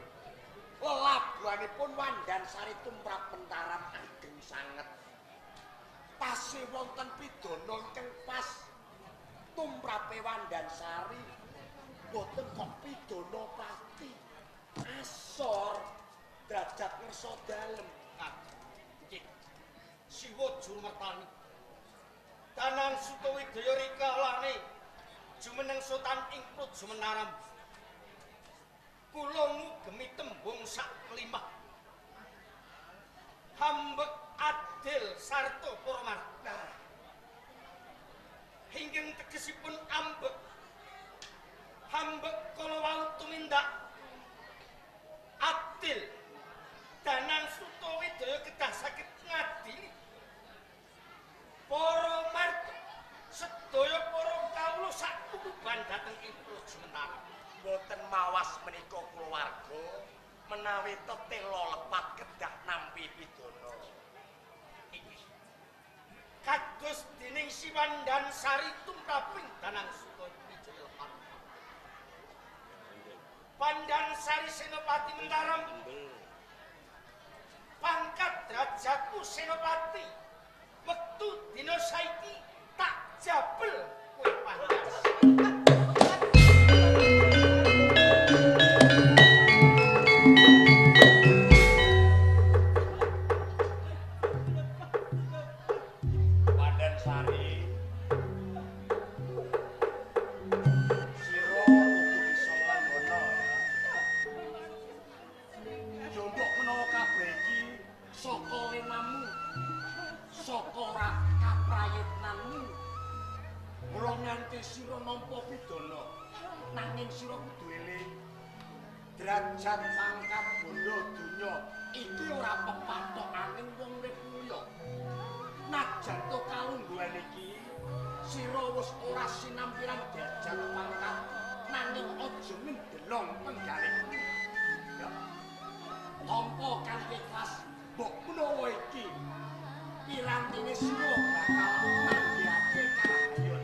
lelabuhanipun Wandansari tumrap Mentaram ageng sanget. Pase wonten pidana ingkang pas tumrape Wandansari, boten kok pidana pati. Asor derajat ngersa dalem. Nggih. Siwa Jumertani. Danang Sutawijaya rikalane jumeneng sultan ing Praja Mentaram. Kula ngugemi tembung sak klimah. Hambek adil sarta para marta. Hingga tegesipun ambek. Hambek kala wau tumindak adil. Danang Sutawijaya kedah saged ngadili para marta sedaya para kawula sak kukuban dhateng ing Praja Mentaram. Mboten mawas menika kulawarga menawi tetela lepat kedah nampi pidana. Iki kados dening si Wandansari tumraping Danang Sutawijaya lepat. Wandansari Senopati Mentaram pangkat derajatku Senopati wektu dina saiki tak jabel kowe pantas. Wandansari, sira kudu bisa nggono ya. Jombok menawa kabeh iki saka lenamu, saka kaprayitnanmu. Mula nganti sira nampa pidana, nanging sira kudu eling derajat pangkat bondo donya iki ora pepathokaning wong urip mulya. Sakdurunge sira bakal manggihake karahayon.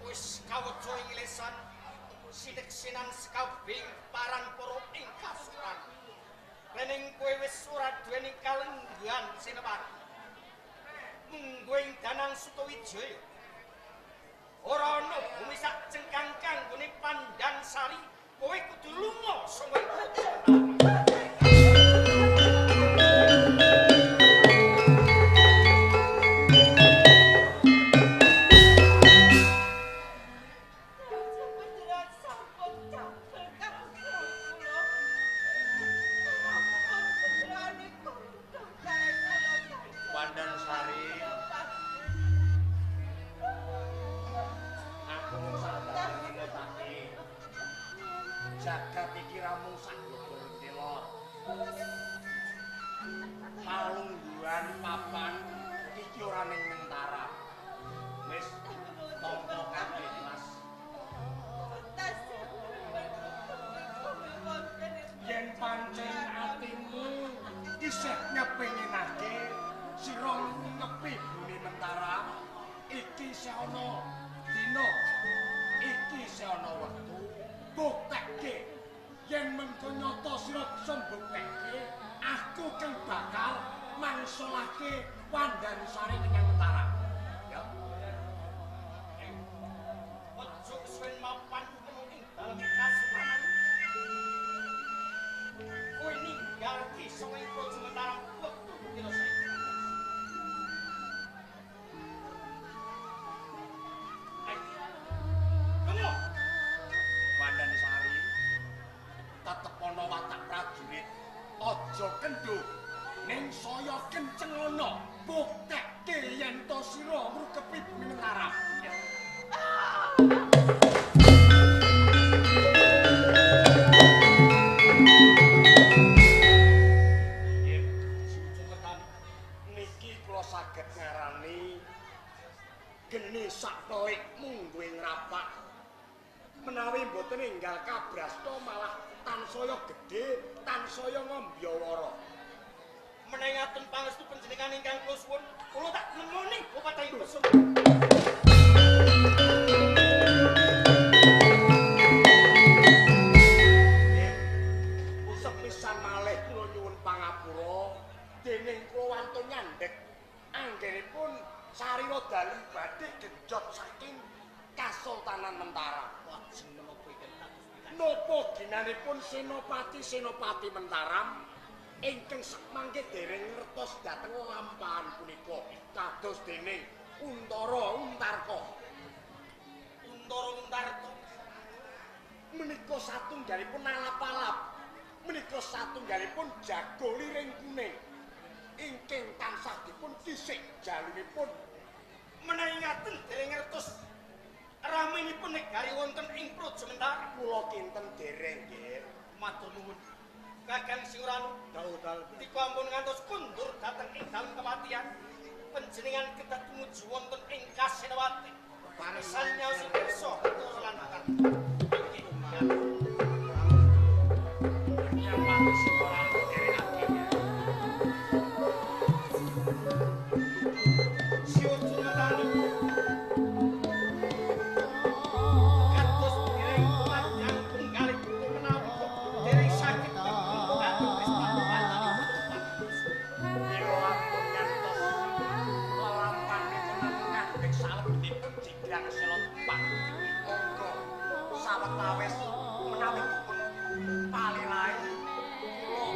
Wis kaweca ing lesan sineksinan sekabehing paran para ing kasuran. Rening kowe wis ora duweni kalenggahan Senopati. Munggo ing Danang Sutawijaya. Ora ana bumi sak cengkang kanggone Pandansari, kowe kudu lunga saka ing Pandansari, aku mung sadar ngertake. Jagat iki ra mung sak blebor telor. Palungguhan papan iki ora ning Mentaram. Wis tampa kabeh, Mas. Yen pancen atimu isih nyepengenake sira ngepi bumi Mentaram, iki isih ana dina, iki isih ana wektu, buktekke. Yen mengko nyata sira bisa mbuktekke, aku kang bakal mangsolake Wandansari menyang Mentaram. Ya. Ojo kesuwen mapan ing dalem kasunanan. Kowe ninggal ki saka ing Praja Mentaram wektu dina saiki. Lunga. Wandansari, tetep ana watak prajurit, aja kendho, ning saya kenceng ana, buktekke yen to sira ngrukepi bumi Mentaram. Ya. Niki kula saged ngarani geni sak pelik mungguhe ngrapak. Menawi mboten enggal kabrasta malah tansaya gedhe, tansaya ngombyawara. Menawi ngaten pangestu panjenengan ingkang kula suwun, kula tak nemoni pepatahing pesut. Sepisan malih kula nyuwun pangapura dening kula wantun nyandhek anggenipun sarira dalu badhe genjot saking Kasultanan Mentaram. Lajeng menapa ingkang kados pinten? Napa ginanipun senopati-senopati Mentaram ingkang sakmangke dereng ngertos dhateng lampahan punika kados dene Untara Untarka. Untara Untarka Menika satunggalipun alap-alap, menika satunggalipun jago liring kuning ingkang tansah dipun kisik jalunipun. Menawi ngaten dereng ngertos raminipun negari wonten ing Praja Mentaram. Kula kinten dereng nggih. Matur nuwun. Kakang Singuranu, Dawuh dalem. Dika ampun ngantos kundur dhateng ing dalem kematian. Panjenengan kedah tumuju wonten ing Kasenawati. Paresan nyaosi pirsa lan kartu. Inggih. Nyapati Singuranu derengake. Siwun Sumetani. Kados dereng panjang tunggalipun menawi dereng saged dhateng pesta panjenengan. Mila ampun ngantos lelampahan namung ngandhek salebetipun jigrang selopak. Monggo sawetawis menawi dipun palelahi kula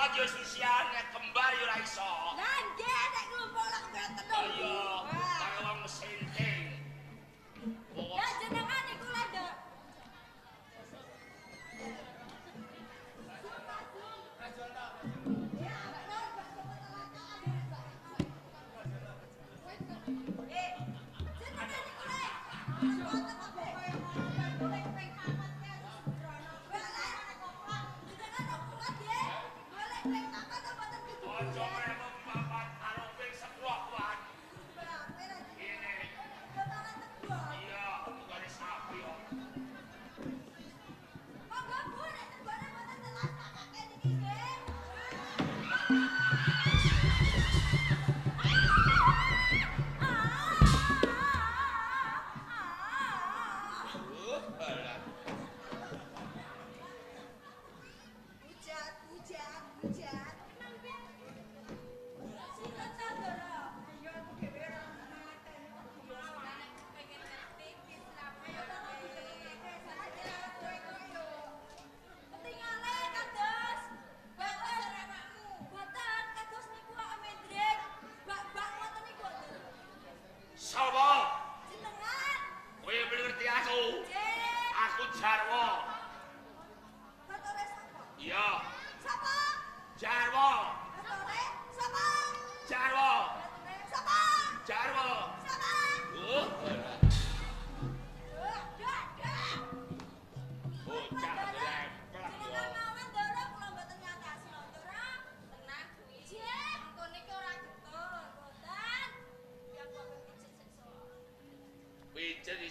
Lipat yo sisian nek kembar yo ora iso. Lah nggih nek nglumpuk lak ngeten to. Iya, karo wong sinting. Lah jenengan iku lho, Nduk.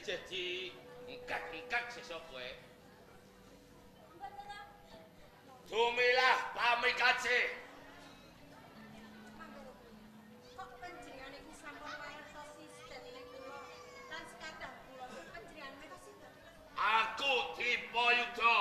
Jadi engkak-engkak sesuk kowe. Dumilah pamikase. Kok panjenengan iku sampun mangertosi sejatine kula lan sekadar kula panjenengan menika sinten? Aku Dipayuda,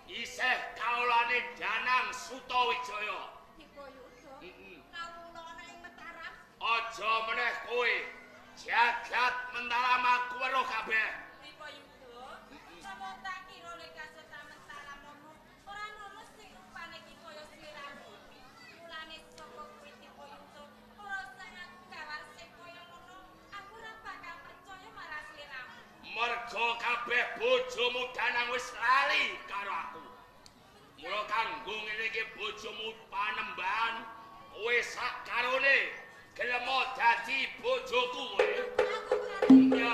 isih kawulane Danang Sutawijaya. Dipayuda? Heeh. Kawula ana ing Mataram. Aja meneh kowe. Jagat Mentaram aku weruh kabeh. Dipayuda, sapa tak kira nek kasota Mentaram momo ora ana sing rupane iki kaya sliramu. Mulane saka kuwi Dipayuda ora sangat gawar sing kaya ngono, aku ora bakal percaya marang sliramu. Merga kabeh bojomu Danang wis lali karo aku. Mula kanggo ngene iki bojomu panembahan kowe sak karone gelem dadi bojoku kowe. Aku berarti Ya.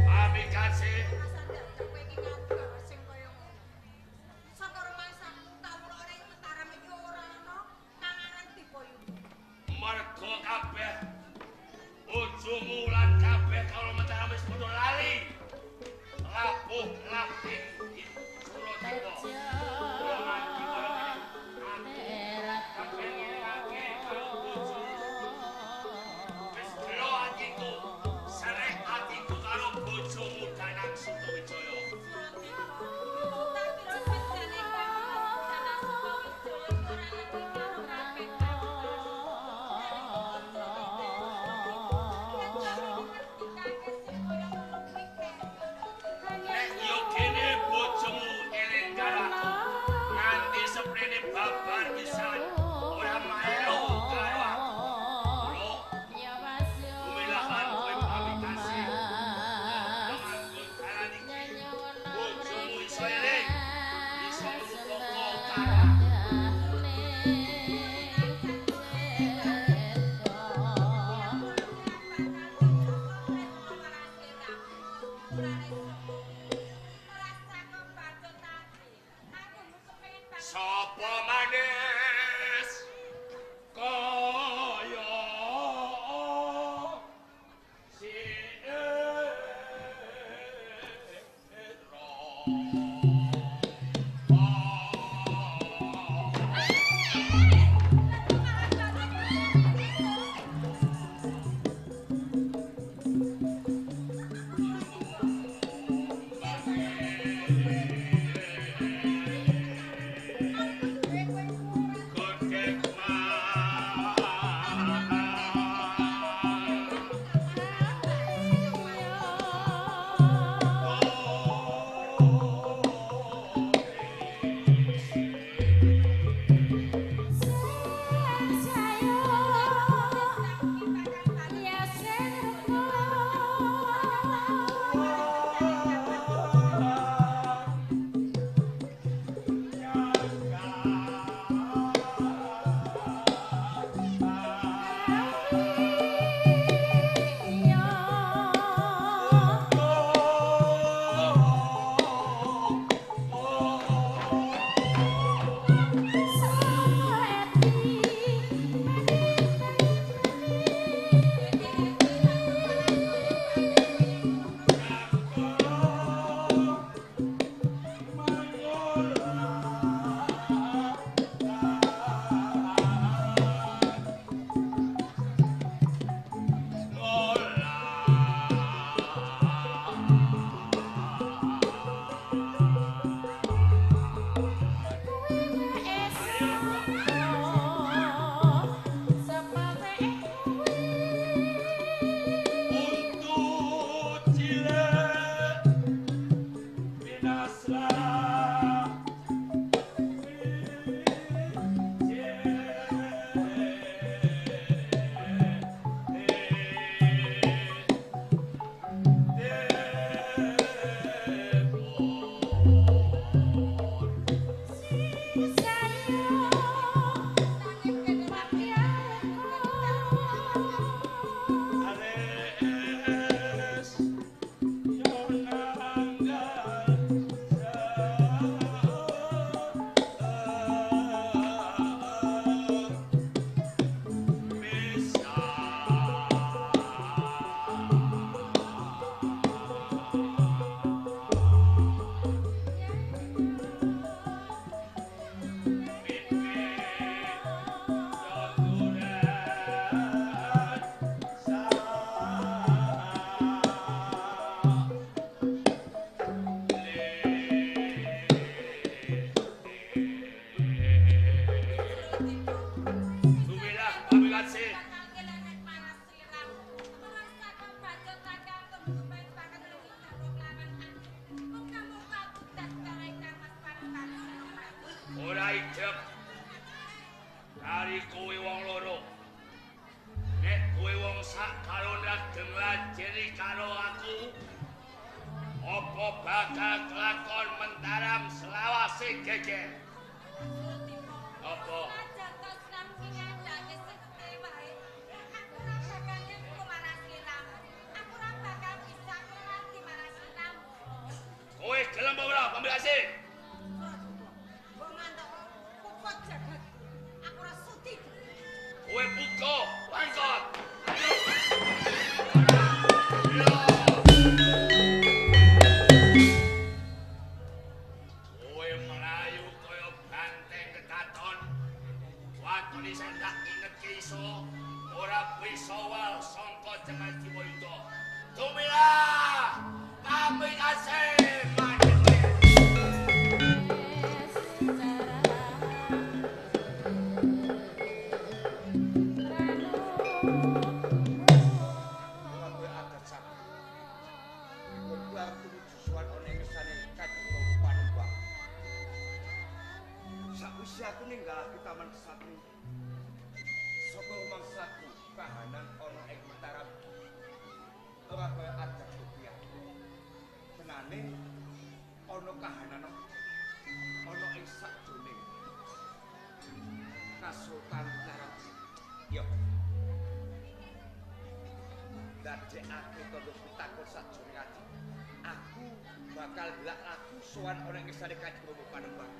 Pamikase kowe iki ngawur sing kaya ngono. Saka rumangsaku kawula ana ing Mataram iki ora ana kang aran Dipayuda. Merga kabeh bojomu lan kabeh kawula Mataram wis padha lali. Labuh laping Suradipa. Kula nganti kaya ngene. Aku kabeh wong sak karo lajeng lajeni karo aku. Apa bakal kelakon Mentaram selawase geger? Apa? Kowe gelem apa ora pamrikase? Kowe buka langkot. Kowe mlayu kaya banteng ketaton. Watune sing tak ingetke iso ora bisa wal sangka jeneng Jiwayuda. Tumilah pamrikase. Aku ninggalake Taman Kesatri. Saka rumangsaku kahanan ana ing Mataram ora kaya adat rupiah. Tenane ana kahanan ana ing sakjroning Kasultan Mataram. Yo. Dadekake tandha pitakon sakjroning ati. Aku bakal gelak laku sowan ana ing ngersane Kanjeng Rama Panembahan.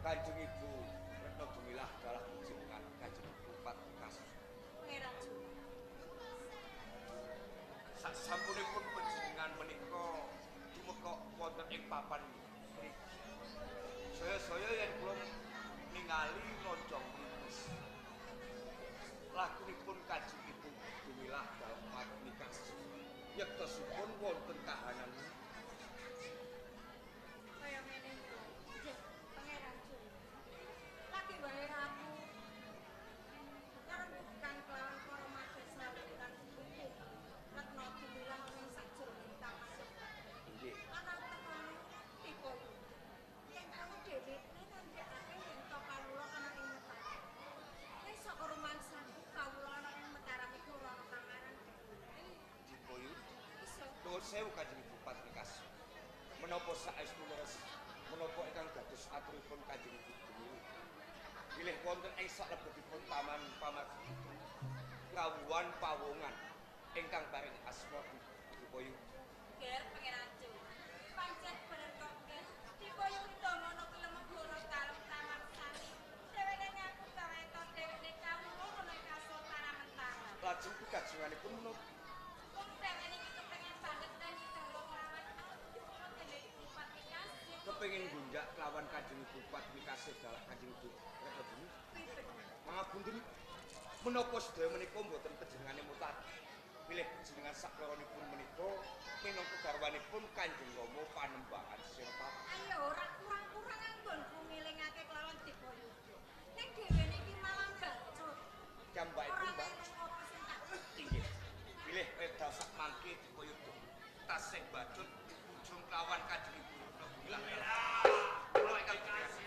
Kanjeng Ibu Retno Dumilah dalah panjenengan Kanjeng Ibu Patmikas. Sak sampunipun panjenengan menika tumeka wonten ing papan mriki. Saya-saya yen kula ningali lonjong mriki. Lakunipun Kanjeng Ibu Dumilah dalah Patmikas. Yektosipun wonten kahanan kaya ngene iki. Pangeran Jul. Lagi wae aku karembukan kelawan para madesa lan sepupu. Retno Dumilah ing sajroning taman. Nggih. Ana tekane tipe. Yen aku dhewe nek nandhakake yen to kawula ana ing Mataram. Nek saka rumangsaku kawula ana ing Mataram iku ora ana pangaran. Dipoyu. Nuwun sewu Kanjeng Ibu Patmikas. Menapa saestu leres menapa ingkang dados aturipun Kanjeng Ibu Dumilah? Bilih wonten ing salebetipun taman pamargi kawuhan pawongan ingkang paring asma Dipoyu. Ger Pangeran Jul. Pancen bener kok Ger. Dipoyu Widomono ki lemebana dalem Taman Sari. Dheweke ngaku gawe to dheweke kawula ana ing Kasultanan Mataram. Lajeng pikajenganipun menapa? Wong dheweke iki kepengin banget nyanyi karo lawan Ibu Patmikas. Kepengin gunjak kelawan Kanjeng Ibu Patmikas dalah Kanjeng Ibu Retno Dumilah. Pangapunten menapa sedaya menika mboten panjenengane mutat. Bilih panjenengan sakloronipun menika minangka garwanipun Kanjeng Rama Panembahan Senopati. Ayo ora kurang-kurang anggonku ngelingake kelawan Dipoyuda. Ning dheweke iki malah bacut. Jambakipun Ora Mbak. eling apa sing tak Inggih. Bilih wekdal sak mangke Dipoyuda tasih bacut ujung kelawan Kanjeng Ibu Retno Dumilah. Kula ingkang kasih.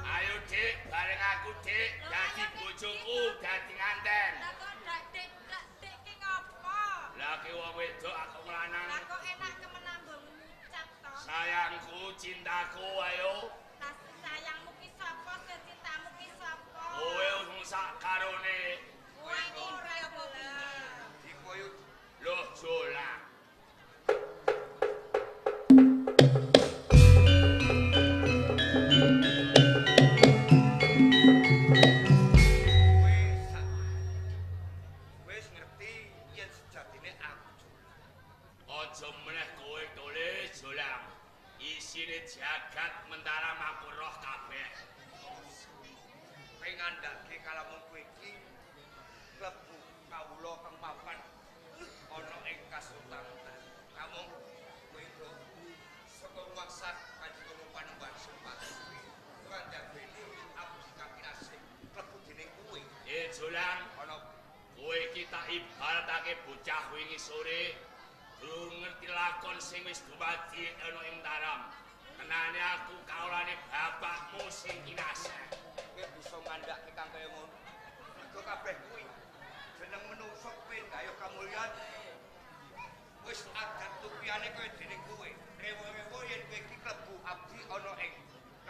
Ayo Dik, bareng aku Dik, dadi bojoku, dadi nganten. Lah kok ndak Dik, ndak Dik ki ngopo? Lah ki wong wedok aku lanang. Lah kok enak kemenambung ngucap to? Sayangku, cintaku, ayo. Lah sayangmu ki sapa, sing cintamu ki sapa? Kowe wong sak karone. Kowe iki ora apa piye? Dipoyu Loh jolang. Wis ngerti yen sejatine aku Jul. Aja meneh kowe tulis jolang. Isine jagat Mentaram aku roh kabeh. Kowe ngandhake kalamun kowe iki klebu kawula kang mapan ana ing Kasultanan. Kamung kowe saka mangsa Kanjeng Rama Panembahan Senopati. Ora ndabeni tak ibaratake bocah wingi sore durung ngerti lakon sing wis dumadi ana ing Mataram. Tenane aku kawulane bapakmu sing kinaseh. Kowe bisa ngandhake kang kaya ngono. Mergo kabeh kuwi jeneng menungso kowe gayuh kamulyan. Wis adat tupiyane kaya dening kowe. Rewo-rewo yen kowe iki klebu abdi ana ing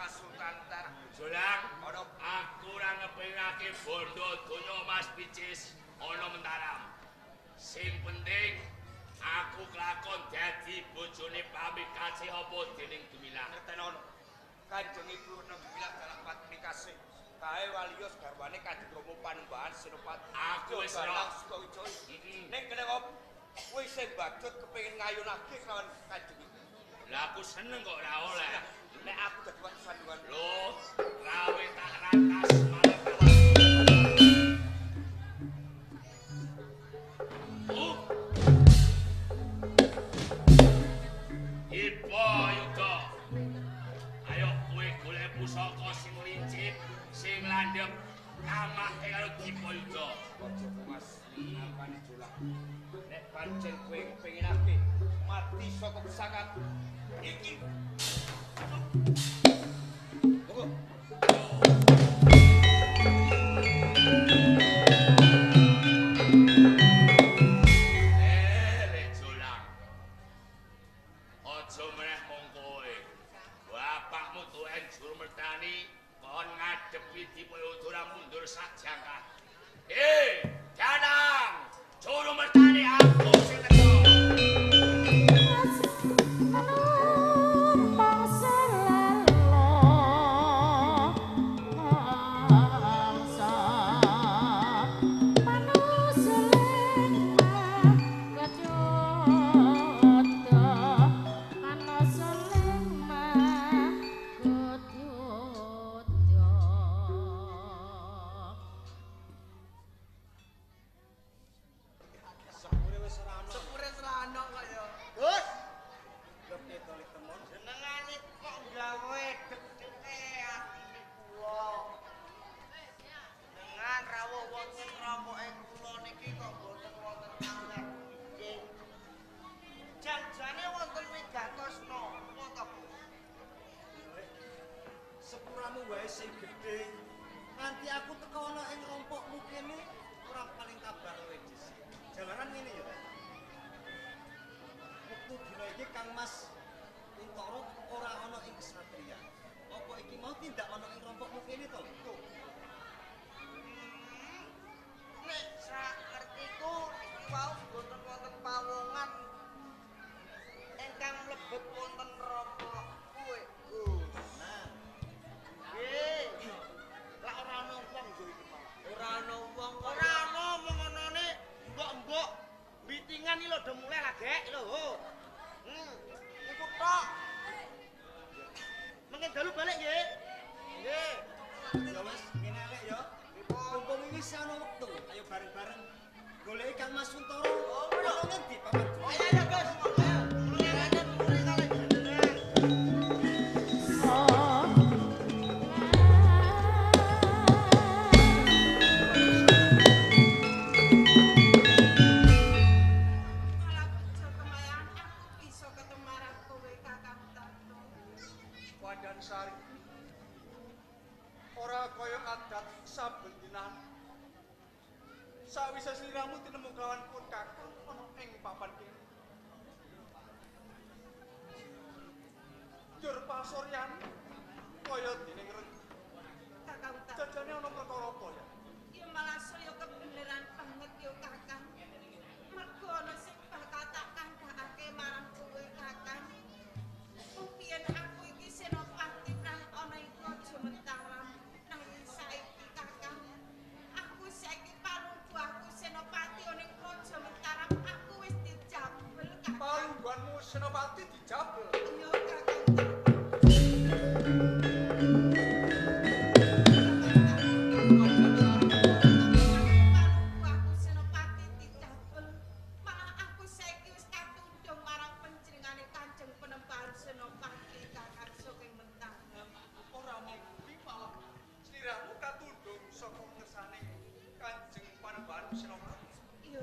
Kasultanan. Jolang, ana aku ora ngepengake bondo donya Mas Picis ana Mataram. Sing penting aku kelakon dadi bojone pamikasih apa dening Dumilah. Ngertenono. Kanjeng Ibu Retno Dumilah dalah pamikasih. Kae waliyos garwane Kanjeng Rama Panembahan Senopati. Aku wis roh. Sutawijaya. Ning kene kok kowe sing badut kepengin ngayunake kelawan Kanjeng Ibu. Lah aku seneng kok ora oleh. Nek aku dadi watu sandungan. Lho, rawe tak ratas malah. Ipo Yuda. Ayo kowe golek pusaka sing lincip, sing landhep, kamake karo Dipa Yuda. Aja Mas, napane jolak. Nek pancen kowe kepinginake mati saka pusakaku iki. Monggo. Jolang. Aja meneh mung kowe. Bapakmu tuwen juru mertani kon ngadepi Dipa Yuda ora mundur sak jangkah. Danang, juru mertani aku sing teko. Sepuramu wae sing gedhe. Nganti aku teko ana ing rompokmu kene ora paling kabar luwih dhisik. Jalaran ngene ya, Pak. Wektu dina iki Kang Mas Untara ora ana ing kesatriyan. Apa iki mau tindak ana ing rompokmu kene to? Nek sak ngertiku niki wau mboten wonten pawongan ingkang mlebet wonten rompok kuwe, Gus. Nah, nggih. Lah ora ana wong yo iki malah. Ora ana wong kok. Ora ana mung anane mbok-mbok bitingan iki lho do mulih lah, Gek. Lho. Iku tok. Mengke dalu balik nggih. Nggih. Ya wis, ngene elek ya. Mumpung iki isih ana wektu, ayo bareng-bareng goleki Kang Mas Untara. Ana ngendi papan? Ayo ayo, Gus. Ayo. Mulih mulih kalih jenengan. Malah bejo kemayan aku bisa ketemu marang kowe Kakang Tarno. Wadan Sari. Ora kaya adat saben dinan. Sawise sliramu tinemu kelawan pun kakang ana ing papan kene. Njur pasuryan kaya dening renggu. Kakang Tarno. Jajane ana perkara apa ya? Ya malah saya kebeneran banget yo Kakang. Mergo ana sing bakal tak kandhakake marang kowe Kakang. Mbiyen aku iki senopati prang ana ing Praja Mataram. Nanging saiki Kakang, aku saiki palungguhku senopati ana ing Praja Mataram aku wis dijabel Kakang. Palungguhanmu senopati dijabel. Iya Kakang. Aku senopati dijabel. Malah aku saiki wis katundhung marang panjenengane Kanjeng Penembahan Senopati Kakang saking Mentaram. Ora mung kuwi malah sliramu katundhung saka ngersane Kanjeng Panembahan Senopati. Iya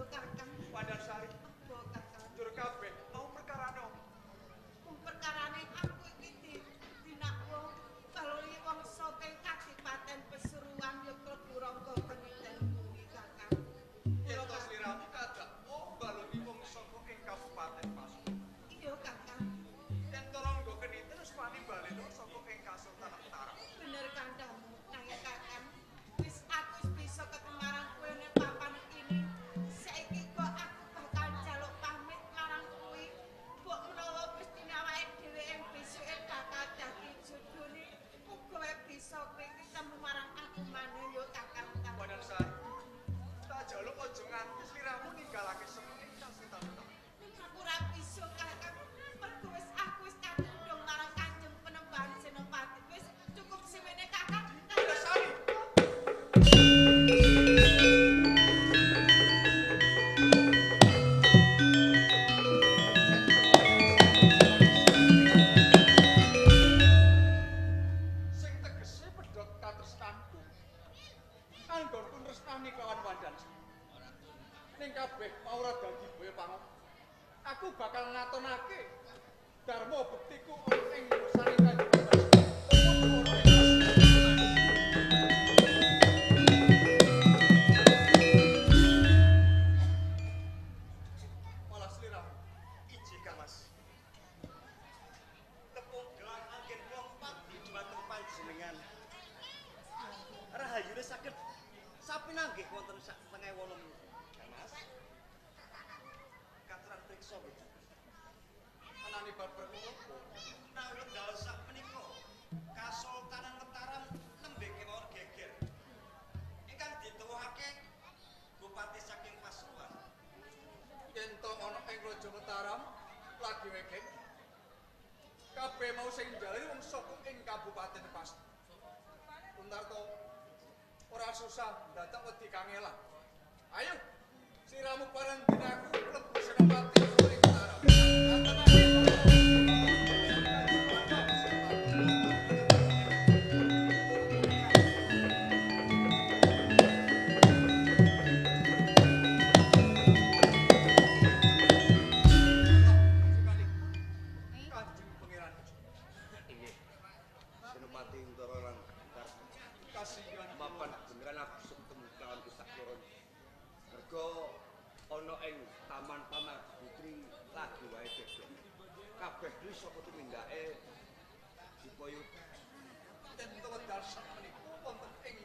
wani kelawan wandan. Ning kabeh mau ora dadi boyo pangok. Aku bakal ngatonake dharma bektiku ana ing ngersane Kanjeng. Malah sliramu. Ije Kang Mas. Tepung gelang anggen kula pati dhumateng panjenengan. Rahayune saged sapinanggih wonten sak tengah wolung Kang Mas. Katuran priksa nggih. Anane bar perkara Menawi wekdal sak menika Kasultanan Mataram nembe kemawon geger. Ingkang dituwuhake Bupati saking Pasuruan. Yen to ana ing Raja Mataram lagi wegeng. Kabeh mau sing njalari wong saka ing Kabupaten Pas. Untarto ora susah dadak wedi kangelan. Ayo siramu bareng dinaku klebu Senopati ing Mataram. Kanjeng Pangeran. Inggih. Senopati Untara lan Kasihan mapan beneran aku ketemu kelawan Gusti Loro. Mergo ana ing Taman Pamardi Putri lagi wae geger. Kabeh kuwi saka tumindake Dipayuda. Tentu wekdal sak menika wonten ing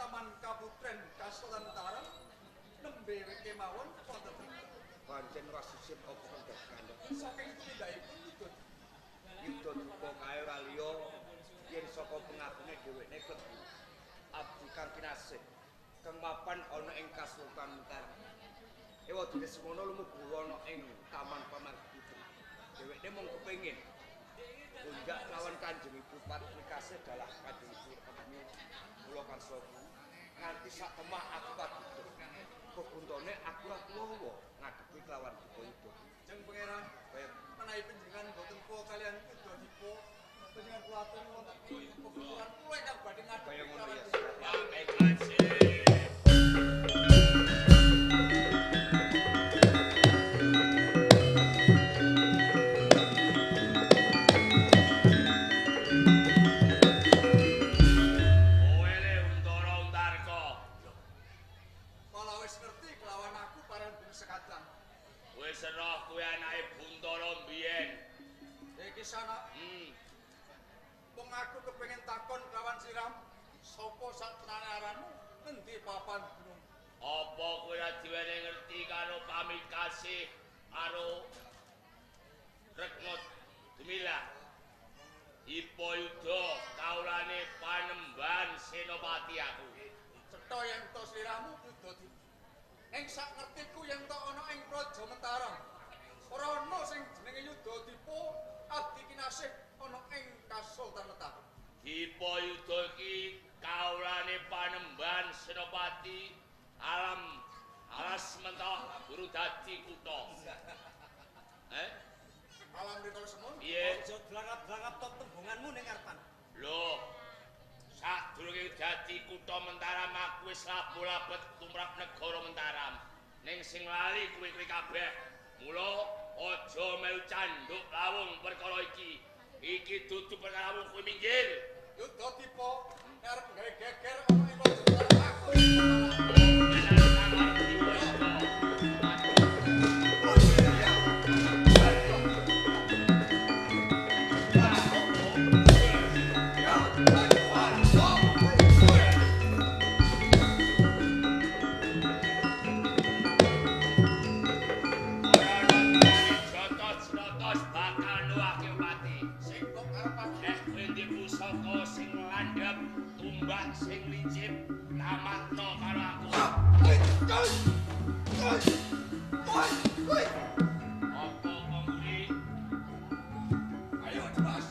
Taman Kaputren Kasultanan Mataram nembe kemawon wonten mriku. Pancen ora sisip apa kang dadi kandhak. Saking tumindakipun Yuda Yuda Dipa kae ora liya yen saka pengakune dheweke klebu abdi kang kinasih kang mapan ana ing Kasultanan Mataram. Ewadene semono lumebu ana ing Taman Pamardi Putri. Dheweke mung kepengin undak lawan Kanjeng Ibu Patmi Kasih dalah Kanjeng Ibu Patmi kula karsa nganti sak temah aku paduduk. Kebuntone aku ora kuwawa ngadepi kelawan Dipayuda. Jeng Pangeran Kaya menawi panjenengan boten kula kalian Yuda Dipa panjenengan kula aturi wonten ing pekuran kula ingkang badhe ngadepi kaya ngono kelawan ya. Dipayuda. Kowe le Untara Untarka. Malah wis ngerti kelawan aku parang bung sekadang. Wis roh kowe anake Buntara mbiyen. Iki sana wong aku kepengin takon kelawan siram sapa sak tenane aranmu endi papan gunung. Apa kowe ora diwene ngerti karo pamikasih karo Rekma Dumilah? Dipayuda kawulane Panembahan Senopati aku. Cetha yen to sliramu Yuda Dipa. Ing sak ngertiku yen to ana ing Praja Mataram ora ana sing jenenge Yuda Dipa abdi kinasih ana ing Kasultanan Mataram. Dipayuda iki kawulane Panembahan Senopati alam alas mentoh guru dadi kutha. Eh? Alam rikala semono. Piye? Aja blangap-blangap top tembunganmu ning ngarepan. Lho, sadurunge dadi kutha Mataram aku wis labu-labet tumrap negara Mataram. Ning sing lali kuwi kuwi kabeh. Mula aja melu candhuk lawung perkara iki. Iki dudu perkaramu kuwi minggir. Yuda Dipa nek arep gawe geger ana ing Praja Mataram aku. Jotos-jotos bakal nuwake pati. Sing kok arep aku Nek kowe ndek pusaka sing landhep, tumbak sing licip, tamatno karo aku. Apa pemburi? Ayo Dimas.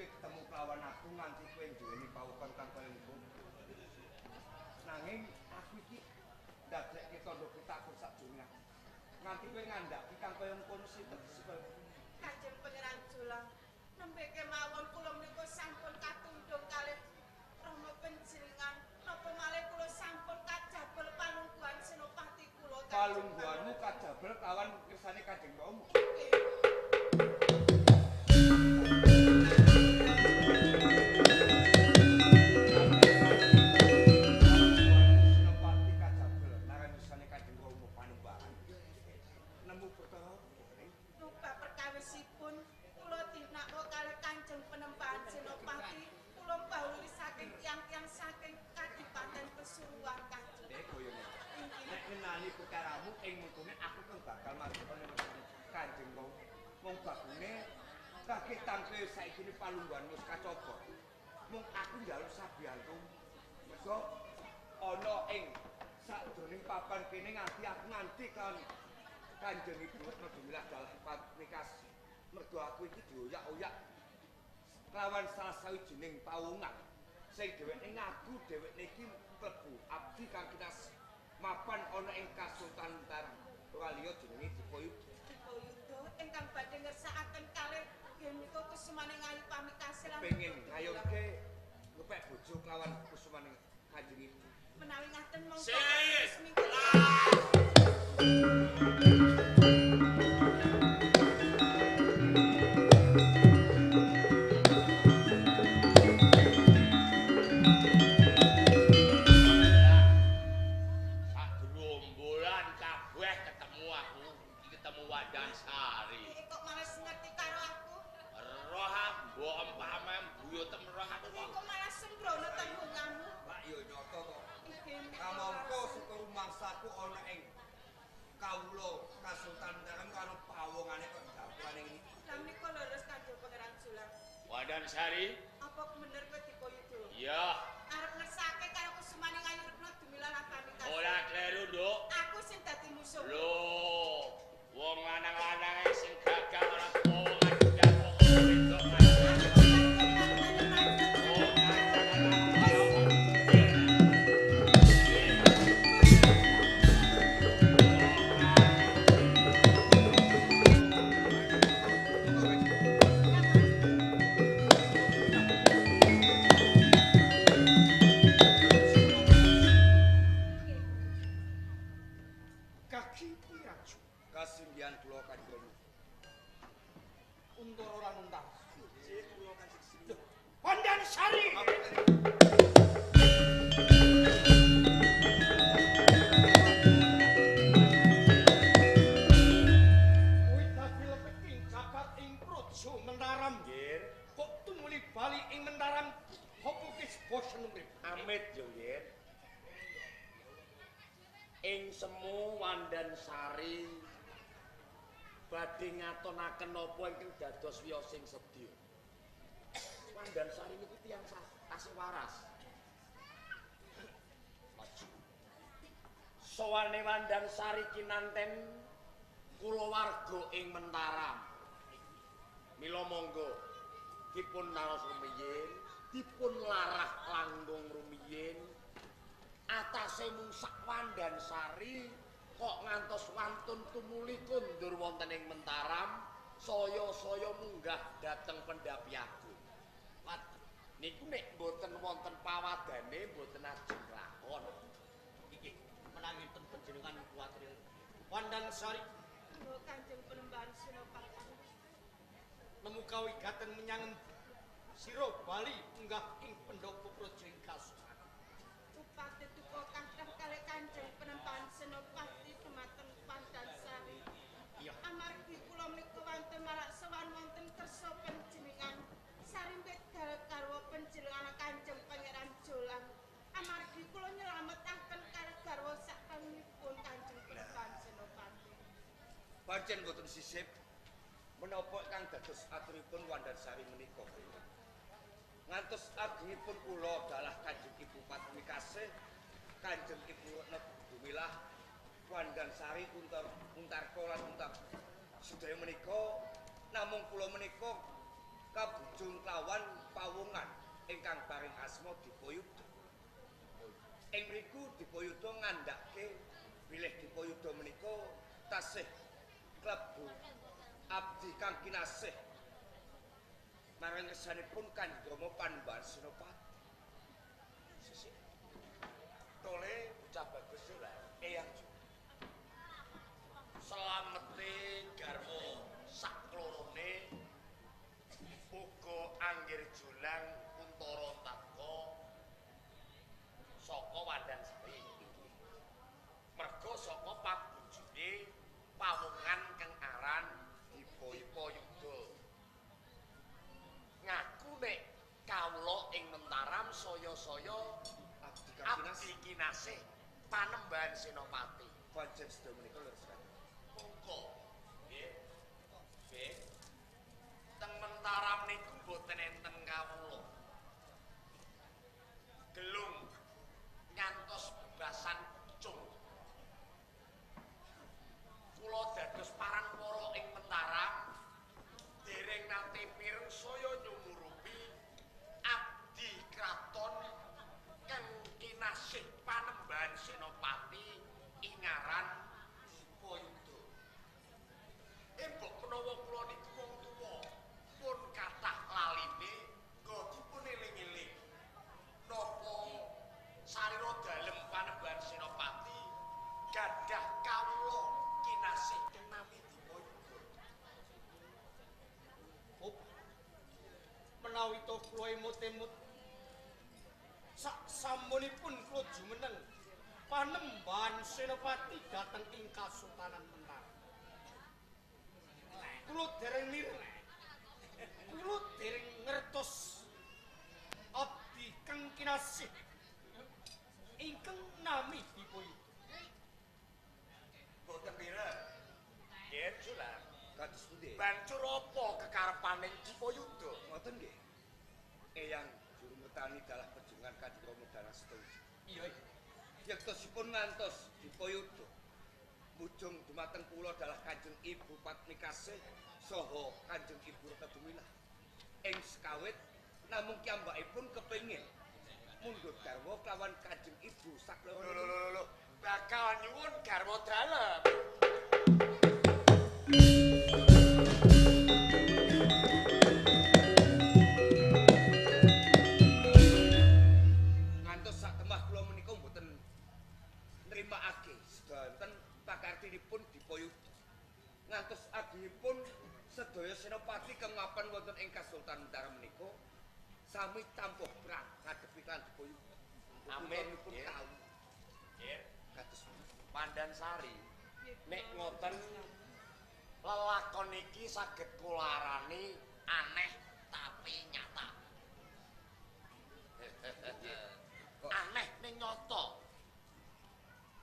kowe ketemu kelawan aku nganti kowe duweni pawukon kang kaya ngono. Nanging aku iki ndadekke tandha pitakon sakjroning aku. Nganti kowe ngandhaki kang kaya ngono sinten supaya Kanjeng Pangeran Jolang nembe kemawon kula menika sampun katundhung kalih Rama panjenengan napa malih kula sampun kajabel palungguhan Senopati kula. Palungguhanmu kajabel kawan kersane Kanjeng Rama. Senopati kajabel marang kersane Kanjeng Rama panembahan. Nemu perkara nubak perkawisipun kula dinakwa kalih Kanjeng Penembahan Senopati kula mbahuli saking tiyang-tiyang saking Kadipaten Pesuruan Kanjeng. Nek koyo nek ngenani perkaramu ing mungkune aku kang bakal marang Kanjeng Rama. Mung bagune kaki tangke saiki ni palungguhan wis kacobot. Mung aku njaluk sabiyantu. Mergo ana ing sakjroning papan kene nganti aku nganti kan Kanjeng Ibu Retno Dumilah dalah pamikas. Mergo aku iki dioyak-oyak kelawan salah sawijining pawongan sing dheweke ngaku dheweke iki klebu abdi kang kinas mapan ana ing Kasultan Mataram. Ora liya jenenge Dipayuda. Dipayuda ingkang badhe ngersakaken kalih nggih menika kusumaning ayu pamikase lan pengin ngayogke ngepek bojo kelawan kusumaning Kanjeng Ibu. Menawi ngaten monggo Sis. Sagrombolan kabeh ketemu aku, iki ketemu Wandansari. Kok malah ngerti karo aku? Roh mbok empamem buyutem roh aku kok. Kok malah sembrono tembunganmu? Pak yo nyata kok. Kamangka saka rumangsaku ana ing kawula Kasultan Mataram karo pawongane kok dapurane ngene. Lah menika leres Kanjeng Pangeran Jolang. Wandansari, apa bener kowe Dipayuda? Iya. Arep ngersake karo kusumaning ayu Retno Dumilah lan pamikase. Ora kleru, Nduk. Aku sing dadi musuh. Lho, wong lanang-lanange sing gagah ora pawongan dapur wedok. Kaki Piraju Kasinggihan kula Kanjeng. Untara lan Untar. Wandansari. Kuwi dadi lepeking jagat ing Praja Mentaram. Nggih. Kok tumuli bali ing Mentaram apa wis bosen urip? Amit yo nggih. Ing semu Wandansari badhe ngatonaken napa ingkang dados wiyosing sedya. Wandansari niku tiyang tasih waras. Sowane Wandansari kinanten kulawarga ing Mentaram. Mila monggo dipun naros rumiyin, dipun larah langkung rumiyin. Atase mung sak Wandansari kok ngantos wantun tumuli kondur wonten ing Mentaram, saya-saya munggah dhateng Pendhapi Agung. Niku nek mboten wonten pawadane mboten ajeng lakon. Iki menawi ten panjenengan kuwatir. Wandansari Monggo Kanjeng Penembahan Senopati. Nemu kawigaten menyang sira bali munggah ing pendopo praja ing Kasultanan. Upati duka kathah kalih Kanjeng Penembahan Senopati dumateng Wandansari. Iya. Amargi kula menika wonten marak sowan wonten kersa panjenengan. Sarimbit garwa panjenengan Kanjeng Pangeran Jolang. Amargi kula nyelametaken kalih garwa sapanipun Kanjeng Penembahan Senopati. Pancen boten sisip menapa ingkang dados aturipun Wandansari menika. Ngantos agengipun kula dalah Kanjeng Ibu Patmikasih, Kanjeng Ibu Retno Dumilah, Wandansari Untarka lan Untar sedaya menika namung kula menika Kabujung klawan pawongan ingkang paring asma Dipayuda. Ing mriku Dipayuda ngandhake bilih Dipayuda menika tasih klebu abdi kang kinasih marang ngersanipun Kanjeng Rama Panembahan Senopati. Sisih. Tole bocah bagus lah, eyang. Selamete garwa saklorone uga Anggir Julang Untara Taka saka Wandansari. Merga saka pabujune pawongan kang aran Dipayuda. Ngaku nek kawula ing Mentaram saya-saya abdi kinasih Panembahan Senopati. Pancen sedaya menika leres kanjeng. Monggo. Nggih. Nggih. Teng Mentaram niku mboten enten kawula. Gelung ngantos bebasan pucung. Kula dados paranwara ing Mentaram dereng nate mireng saya nyumurupi abdi kraton kang kinasih Panembahan Senopati ingaran Dipayuda. Mbok menawa kula niku wong tuwa pun kathah laline nggo dipun eling-eling. Napa sarira dalem Panembahan Senopati gadah kawula kinasih kang nami Dipayuda. Oh, menawi to kula emut-emut sak sampunipun kula jumeneng Panembahan Senopati dhateng ing Kasultanan Mentaram. Kula dereng mireng, kula dereng ngertos abdi kang kinasih ingkang nami Dipayuda. Boten mireng. Nggih, Julang. Kados pundi? Banjur apa kekarepane Dipayuda? Ngoten nggih. Eyang juru mertani dalah perjuangan Kanjeng Rama Danang Sutawijaya. Iya. Yektosipun ngantos Dipayuda mujung dumateng kula dalah Kanjeng Ibu Patmi Kasih saha Kanjeng Ibu Ratu Dumilah. Ing sekawit namung kiyambakipun kepengin mundhut garwa kelawan Kanjeng Ibu sakloro. Lho lho lho, bakal nyuwun garwa dalem. Ngantos sak temah kula menika mboten nrimakake sedanten pakartinipun Dipayuda. Ngantos agengipun sedaya senopati kang mapan wonten ing Kasultanan Mentaram menika sami campuh perang ngadepi lan Dipayuda. Amin. Pun tahu. Nggih. Kados Pandansari. Nek ngoten lelakon iki saged kula arani aneh tapi nyata. Aneh ning nyata.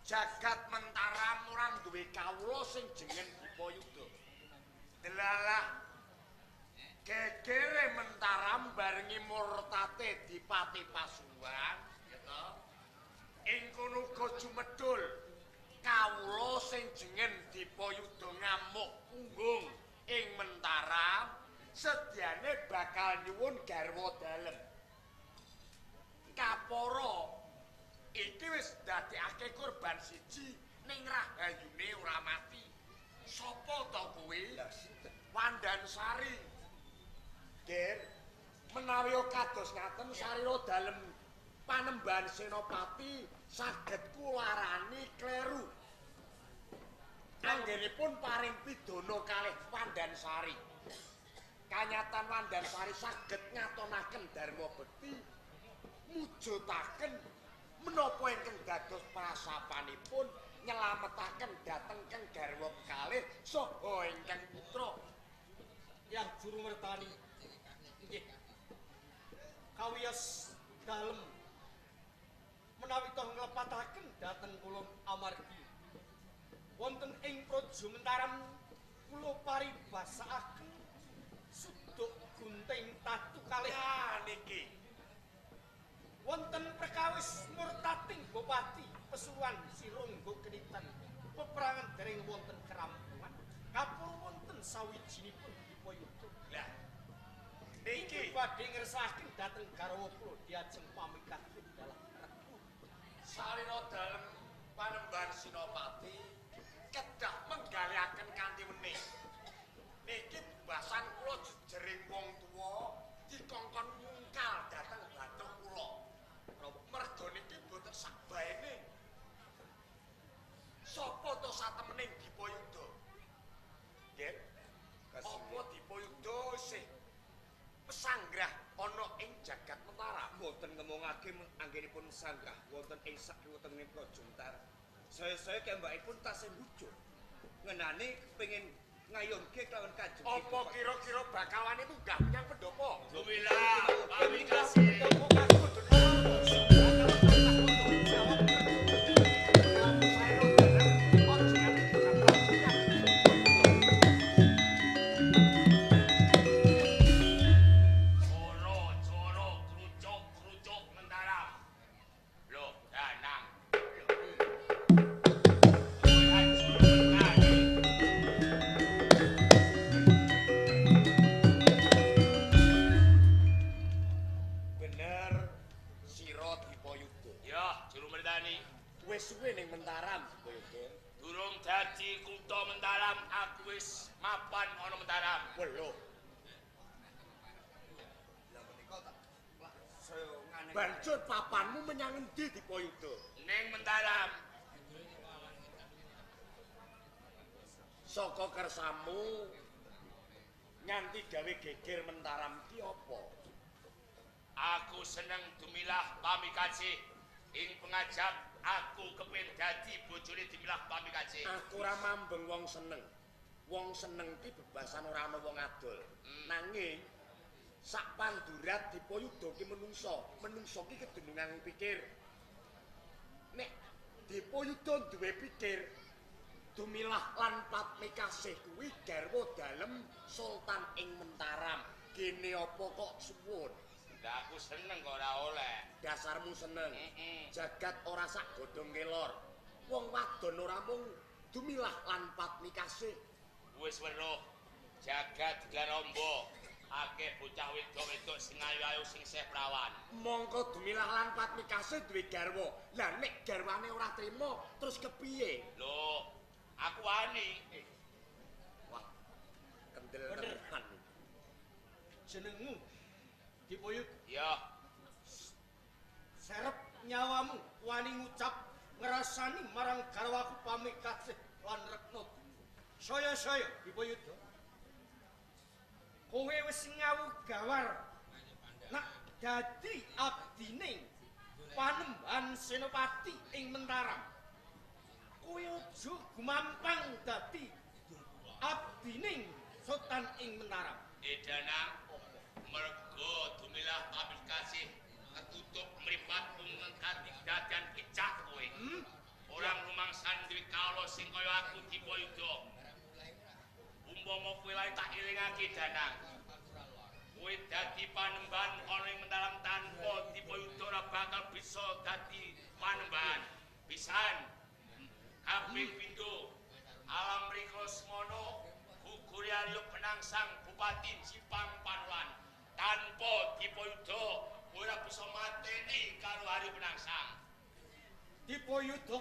Jagat Mentaram ora duwe kawula sing jeneng Dipayuda. Delalah gegere Mentaram barengi murtate Dipati Pasuruan, ya to. Ing kono uga jumedhul kawula sing jeneng Dipayuda ngamuk punggung ing Mentaram sedyane bakal nyuwun garwa dalem. Kapara iki wis ndadekake korban siji ning rahayune ora mati. Sapa to kuwi? Wandansari. Ger, menawi kados ngaten sarira dalem Panembahan Senopati saged kula arani kleru. Anggenipun paring pidana kalih Wandansari. Kanyatan Wandansari saged ngatonaken dharma bekti mujudaken menapa ingkang dados prasapanipun nyelametaken dhateng kang garwa kalih saha ingkang putra. Yang juru mertani nggih kawiyos dalem menawi toh nglepataken dhateng kula amargi wonten ing Praja Mentaram kula paribasakaken suduk gunting tatu kalih. Ya niki wonten perkawis murtating bupati Pesuruan Sironggo Kenitan peperangan dereng wonten kerampungan kapur wonten sawijinipun Dipayuda. Lah Niki badhe ngersakaken dhateng garwa kula diajeng pamikat dalah Regu. Salira dalem Panembahan Sinopati kedah menggalihaken kanthi wening. Niki bebasan kula jejering wong tuwa dikongkon mungkal dhateng bathuk kula. Merga niki boten sakbaene. Sapa to satemening Dipayuda? Nggih. Apa Dipayuda isih pesanggrah ana ing jagat Mataram? Mboten ngemongake anggenipun sanggah wonten ing sakriwetengne Praja Mataram. Saya-saya kembakipun tasih wujud. Ngenane kepengin ngayogke kelawan Kanjeng. Apa kira-kira bakawane munggah menyang pendopo? Dumilah pamikasih. Banjur papanmu menyang endi Dipayuda? Ning Mentaram. Saka kersamu nganti gawe geger Mentaram ki apa? Aku seneng Dumilah Pamikasih. Ing pengajap aku kepengin dadi bojone Dumilah Pamikasih. Aku ora mambeng wong seneng. Wong seneng ki bebasan ora ana wong adol. Nanging sak pandurat Dipayuda ki menungso, menungso ki kedunungan pikir. Nek Dipayuda duwe pikir, Dumilah lan Patmikasih kuwi garwa dalem Sultan ing Mentaram. Gene apa kok suwun? Lah aku seneng kok ora oleh. Dasarmu seneng. Jagat ora sak godhong kelor. Wong wadon ora mung Dumilah lan Patmikasih. Wis weruh jagat digelar ombo. Akeh bocah wedok-wedok sing ayu-ayu sing isih prawan. Mongko Dumilah lan Patmikasih duwe garwa. Lah nek garwane ora trima terus kepiye? Lho, aku wani. Wah. Kendel tenan. Jenengmu Dipayuda. Ya. Serep nyawamu wani ngucap ngrasani marang garwaku Pamikasih lan Retno. Saya-saya Dipayuda. Kowe wis ngawu gawar nak dadi abdining Panembahan Senopati ing Mentaram. Kowe aja gumampang dadi abdining Sultan ing Mentaram. Danang, merga Dumilah Pamikasih ketutup mripat kanthi dadan picak kowe. Ora rumangsan duwe kawula sing kaya aku Dipayuda. Umpama kowe lae tak elingake Danang. Kowe dadi panembahan ana ing Mentaram tanpa Dipayuda ora bakal bisa dadi panembahan. Pisan. Kaping pindho alam mriko semono gugure Arya Penangsang Bupati Jipang Panulan. Tanpa Dipayuda kowe ora bisa mateni karo Arya Penangsang. Dipayuda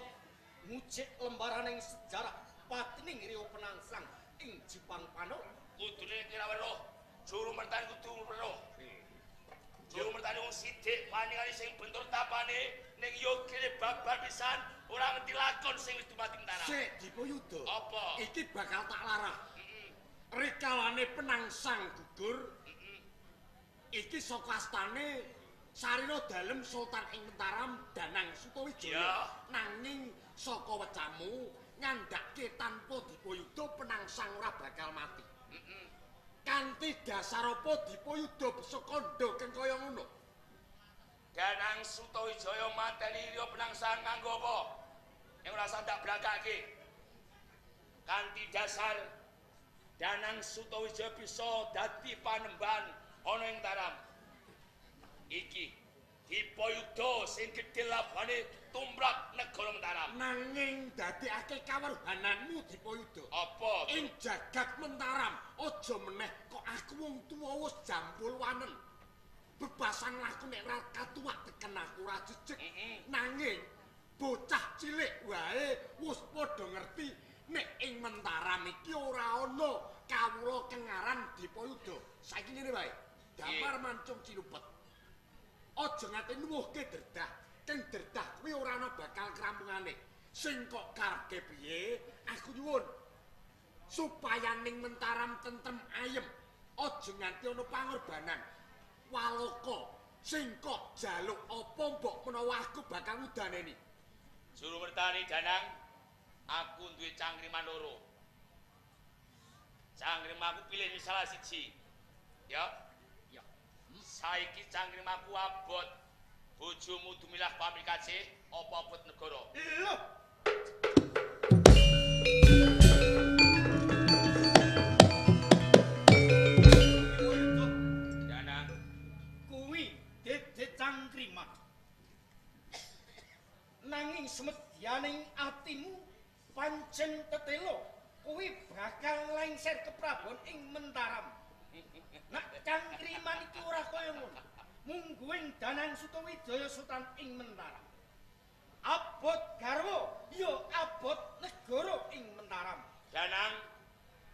ngucik lembaraning sejarah patining Arya Penangsang ing Jipang Panulan. Kudune kira weruh, juru mertani kudu weruh. Juru mertani wong sithik paningali sing bentur tapane ning yogene babar pisan ora ngerti lakon sing wis dumadi Mentaram. Sik Dipayuda. Apa? Iki bakal tak larah. Rikalane Penangsang gugur. Iki saka astane sarira dalem Sultan ing Mentaram Danang Sutawijaya. Nanging saka wecamu ngandhake tanpa Dipayuda Penangsang ora bakal mati. Kanthi dasar apa Dipayuda bisa kandha keng kaya ngono? Danang Sutawijaya mateni Arya Penangsang nganggo apa? Ing ora tak blangkake. Kanthi dasar Danang Sutawijaya bisa dadi panembahan ana ing Mataram. Iki Dipayuda sing gedhe labane tumrap negara Mataram. Nanging dadekake kawruhananmu Dipayuda. Apa? Ing jagat Mataram aja meneh kok aku wong tuwa wis jampul wanen. Bebasan laku nek ra katuwak teken aku ora jejeg. Nanging bocah cilik wae wis padha ngerti nek ing Mataram iki ora ana kawula kengaran Dipayuda. Saiki ngene wae. Damar mancung Cilupet. Aja ngate nuwuhke derdah. Keng derdah kuwi ora ana bakal krampungane. Sing kok karepke piye? Aku nyuwun supaya ning Mataram tentrem ayem. Aja nganti ana pangorbanan. Walaka sing kok jaluk apa mbok menawa aku bakal ngudaneni. Juru Mertani Danang, aku duwe cangkriman loro. Cangkrimanku pilih salah siji. Ya. Ya. Saiki cangkrimanku abot. Bojomu dumilah pamikase apa abot negara. Lho. Danang, kuwi dede cangkriman. Nanging semedyaning atimu pancen tetelo kuwi bakal lengser keprabon ing Mentaram. Nak cangkriman iki ora kaya ngono. Mungguing Danang Sutawijaya Sultan ing Mentaram. Abot garwa ya abot negara ing Mentaram. Danang,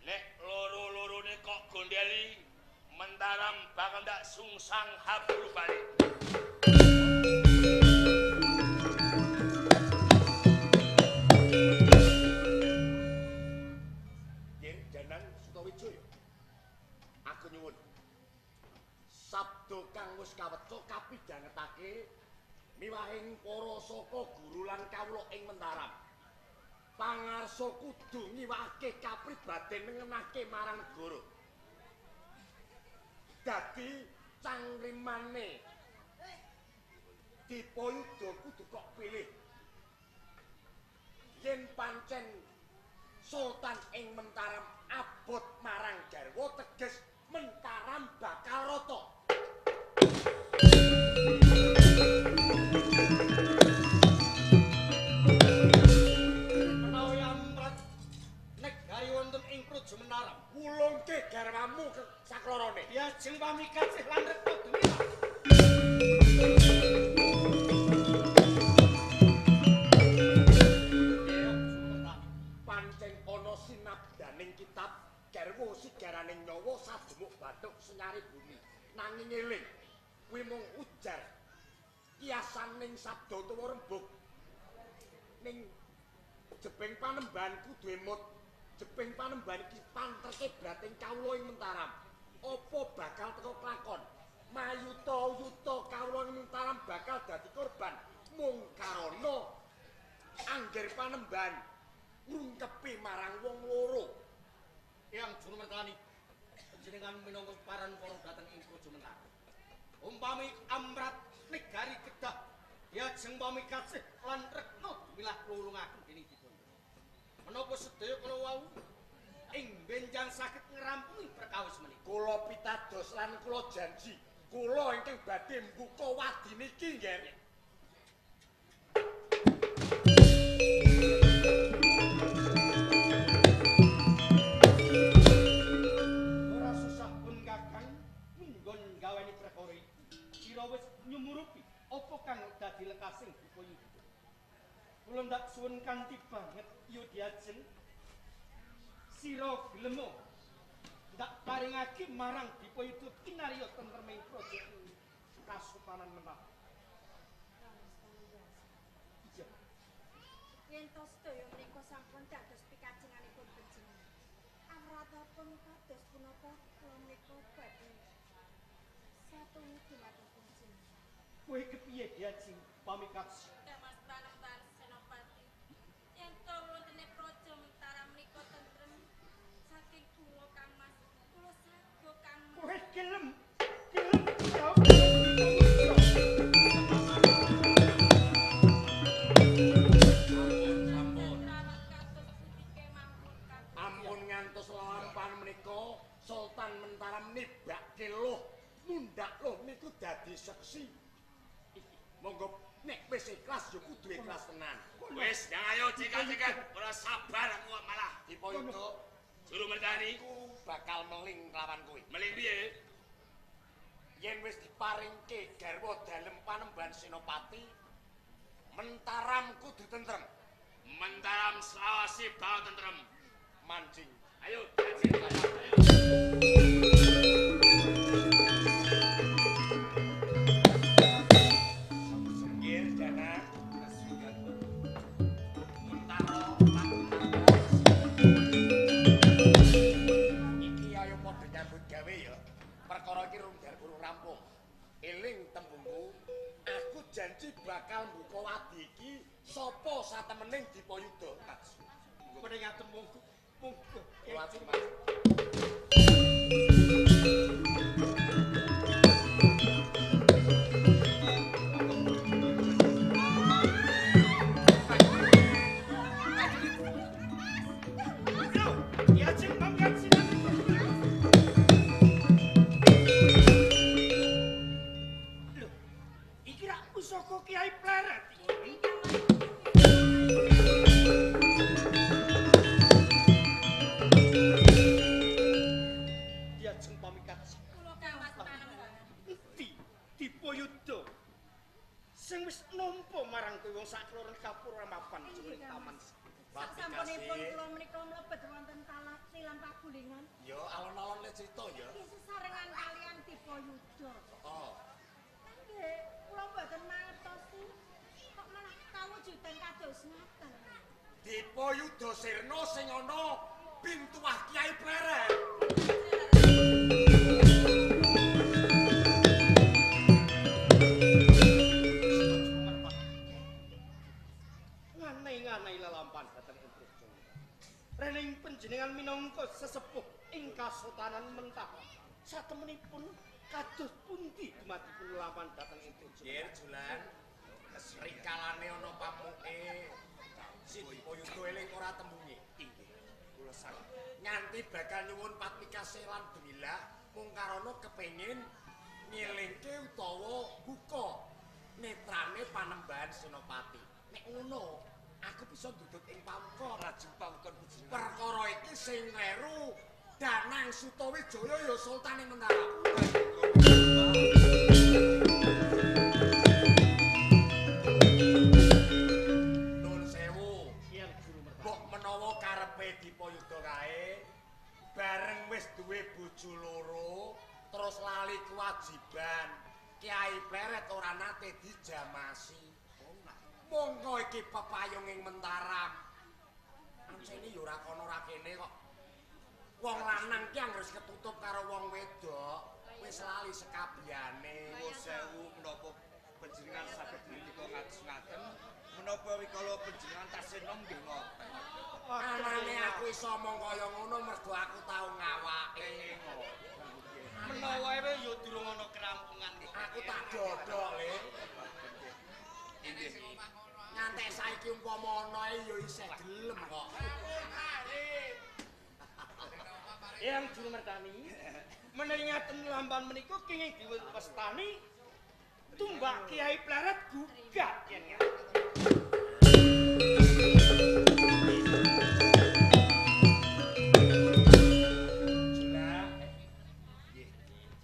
nek loro-lorone kok gondeli, Mentaram bakal ndak sungsang habru balik. Yen Danang Sutawijaya, aku nyuwun sabda kang wis kaweca kapidhangetake miwahing para saka guru lan kawula ing Mentaram. Pangarsa kudu ngiwake kapribaden ngenahke marang negara. Dadi cangkrimane Dipayuda kudu kok pilih. Yen pancen Sultan ing Mentaram abot marang garwa teges Mentaram bakal rata. Menawi amrat negari wonten ing Praja Mentaram, wulungke garwamu saklorone. Diajeng pamikasih lan rekta dumilah. Pancen ana sinabdaning kitab garwa sigaraning nyawa sademuk bathuk senyari bumi. Nanging eling kuwi mung ujar kiasaning sabda utawa rembug. Ning jebeng panembahan kudu emut. Jebeng panembahan iki panterke brating kawula ing Mentaram. Apa bakal teka klakon? Mayuta-yuta kawula ing Mentaram bakal dadi korban mung karana angger panembahan ngrungkepi marang wong loro. Eyang Juru Mertani, panjenengan minangka paran para dhateng ing Praja Mentaram. Umpami amrat negari kedah diajeng pamikasih lan rekna dumilah lulungaken dening dipun. Menapa sedaya kala wau ing benjang saged ngrampungi perkawis menika. Kula pitados lan kula janji, kula ingkang badhe mbuka wadi niki nggih. Ora susah pun Kakang nggon gaweni perkara iki. Sira wis nyumurupi apa kang dadi lekasing Dipayuda. Kula ndak suwun kanthi banget ya diajeng sira gelemo ndak paringake marang Dipayuda kinarya tentreming praja Kasultanan Mentaram. Iya. Yen to sedaya menika sampun dados pikajenganipun panjenengan. Amratapun kados punapa kula menika badhe satunggu dumateng panjenengan. Kowe kepiye diajeng pamikasih? Mas Panembahan Senopati. Yen to wontene praja Mentaram menika tentrem saking kula Kang Mas, kula sago Kang Mas. Kowe gelem, gelem jawab. Ampun ngantos lelampahan menika Sultan Mentaram nibake loh, mundhak loh niku dadi seksi. Monggo nek wis ikhlas ya kudu ikhlas tenan. Wis, ndang ayo cekak-cekak, ora sabar aku malah. Dipoyuda Juru Mertani ku bakal meling lawan kowe. Meling piye? Yen wis diparingke garwa dalem Panembahan Senopati, Mentaram kudu tentrem. Mentaram selawase bakal tentrem. Mancing. Ayo, mancing. Sengkir jana. Iki ayo padha nyambut gawe ya. Perkara iki rung rampung. Eling tembungku, aku janji bakal mbuka wadi iki sapa satemening Dipayuda. Mending tembungku. Monggo. Wajib, Mas. Lho, iki rak pusaka Kiai Pleret iki. Diajeng pamikat Kula kawas Panembahan. endi Dipayuda sing wis nampa marang kowe wong sakloron kapura mapan jroning taman. Sasampunipun kula menika mlebet wonten tilam pagulingan. Ya alon-alon le crita ya. Iki sesarengan kalian Dipayuda. Oh. Kan nggih, kula mboten mangertosi kok malah kawujudan kados ngaten. Dipayuda Sirna sing ana pintuah Kiai Pleret. Nganai-nganai lelampahan dhateng ing Praja. Rening panjenengan minangka sesepuh ing Kasultanan Mentaram. Satemenipun kados pundi dumadipun lelampahan dhateng ing Praja? Nggih, Julan. Rikalane ana pamuke. Si Dipayuda eling ora tembunge. Inggih. Kula sanget. Nganti bakal nyuwun patmikase lan dumilah mung karana kepengin ngelingke utawa buka netrane Panembahan Senopati. Nek ngono, aku bisa ndudut ing pamukon. Lajeng pamukon panjenengan. Perkara iki sing kleru Danang Sutawijaya ya Sultane Mentaram. Nun sewu. Siang Juru Mertani. Mbok menawa karepe Dipayuda kae bareng wis duwe bojo loro terus lali kewajiban Kiai Pleret ora nate dijamasi. Monggo iki pepayung ing Mentaram. Ancene ya ora kono ora kene kok. Wong lanang ki anggere ketutup karo wong wedok wis lali sekabehane. Nuwun sewu menapa panjenengan saged ngendika ngatos ngaten menapa rikala panjenengan tasih enom nggih ngoten. Anane aku iso omong kaya ngono mergo aku tau ngawake. Menawa wae ya durung ana kerampungan. Aku tak dodok, Le. Inggih. Ngantek saiki umpama ana ya isih gelem kok. Eyang Juru Mertani, menawi ngaten lelampahan menika kenging diwestani tumbak Kiai Pleret gugat yen ngaten. Jula. Nggih.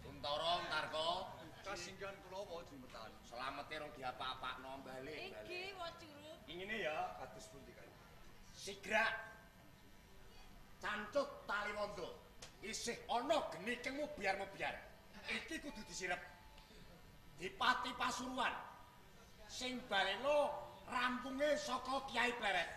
Untara Tarko, Kasinggihan kula wa Juru Mertani. slamete rong diapa-apakno balik. Iki wa Juru. Ingene ya, Kados pundi kae? sigrak cancut tali wondo. Isih ana geni keng mubyar-mubyar. Iki kudu disirep. Dipati Pasuruan. Sing balelo rampunge saka Kiai Pleret.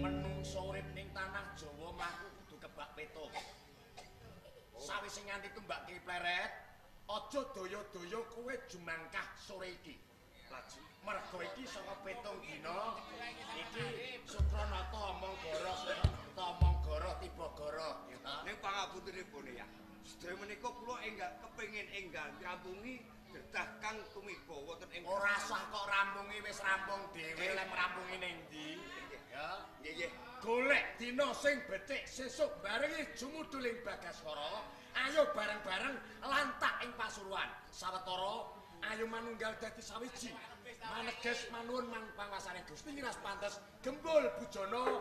Menungso urip ning tanah Jawa mlaku kudu kebak petung. Sawise nganti tumbak Kiai Pleret, aja daya-daya kowe jumangkah sore iki. Lajeng Mergo iki saka 7 dina iki Sukranata omong goro, omong goro tiba goro. Ning pangapuntenipun ya. Sedaya menika kula enggal kepengin enggal ngrampungi Dertah kang tumiba wonten ing Ora sah kok rampungi, wis rampung dhewe lek mrampungi ning ndi. Ya. Nggih, nggih. Golek dina sing becik sesuk barengi jumuduling Bagaskara. Ayo bareng-bareng lantak ing Pasuruan. Sawetara ayo manunggal dadi sawiji. Maneges manuwun mang panguwasane Gusti Ngiras pantes gembul bujana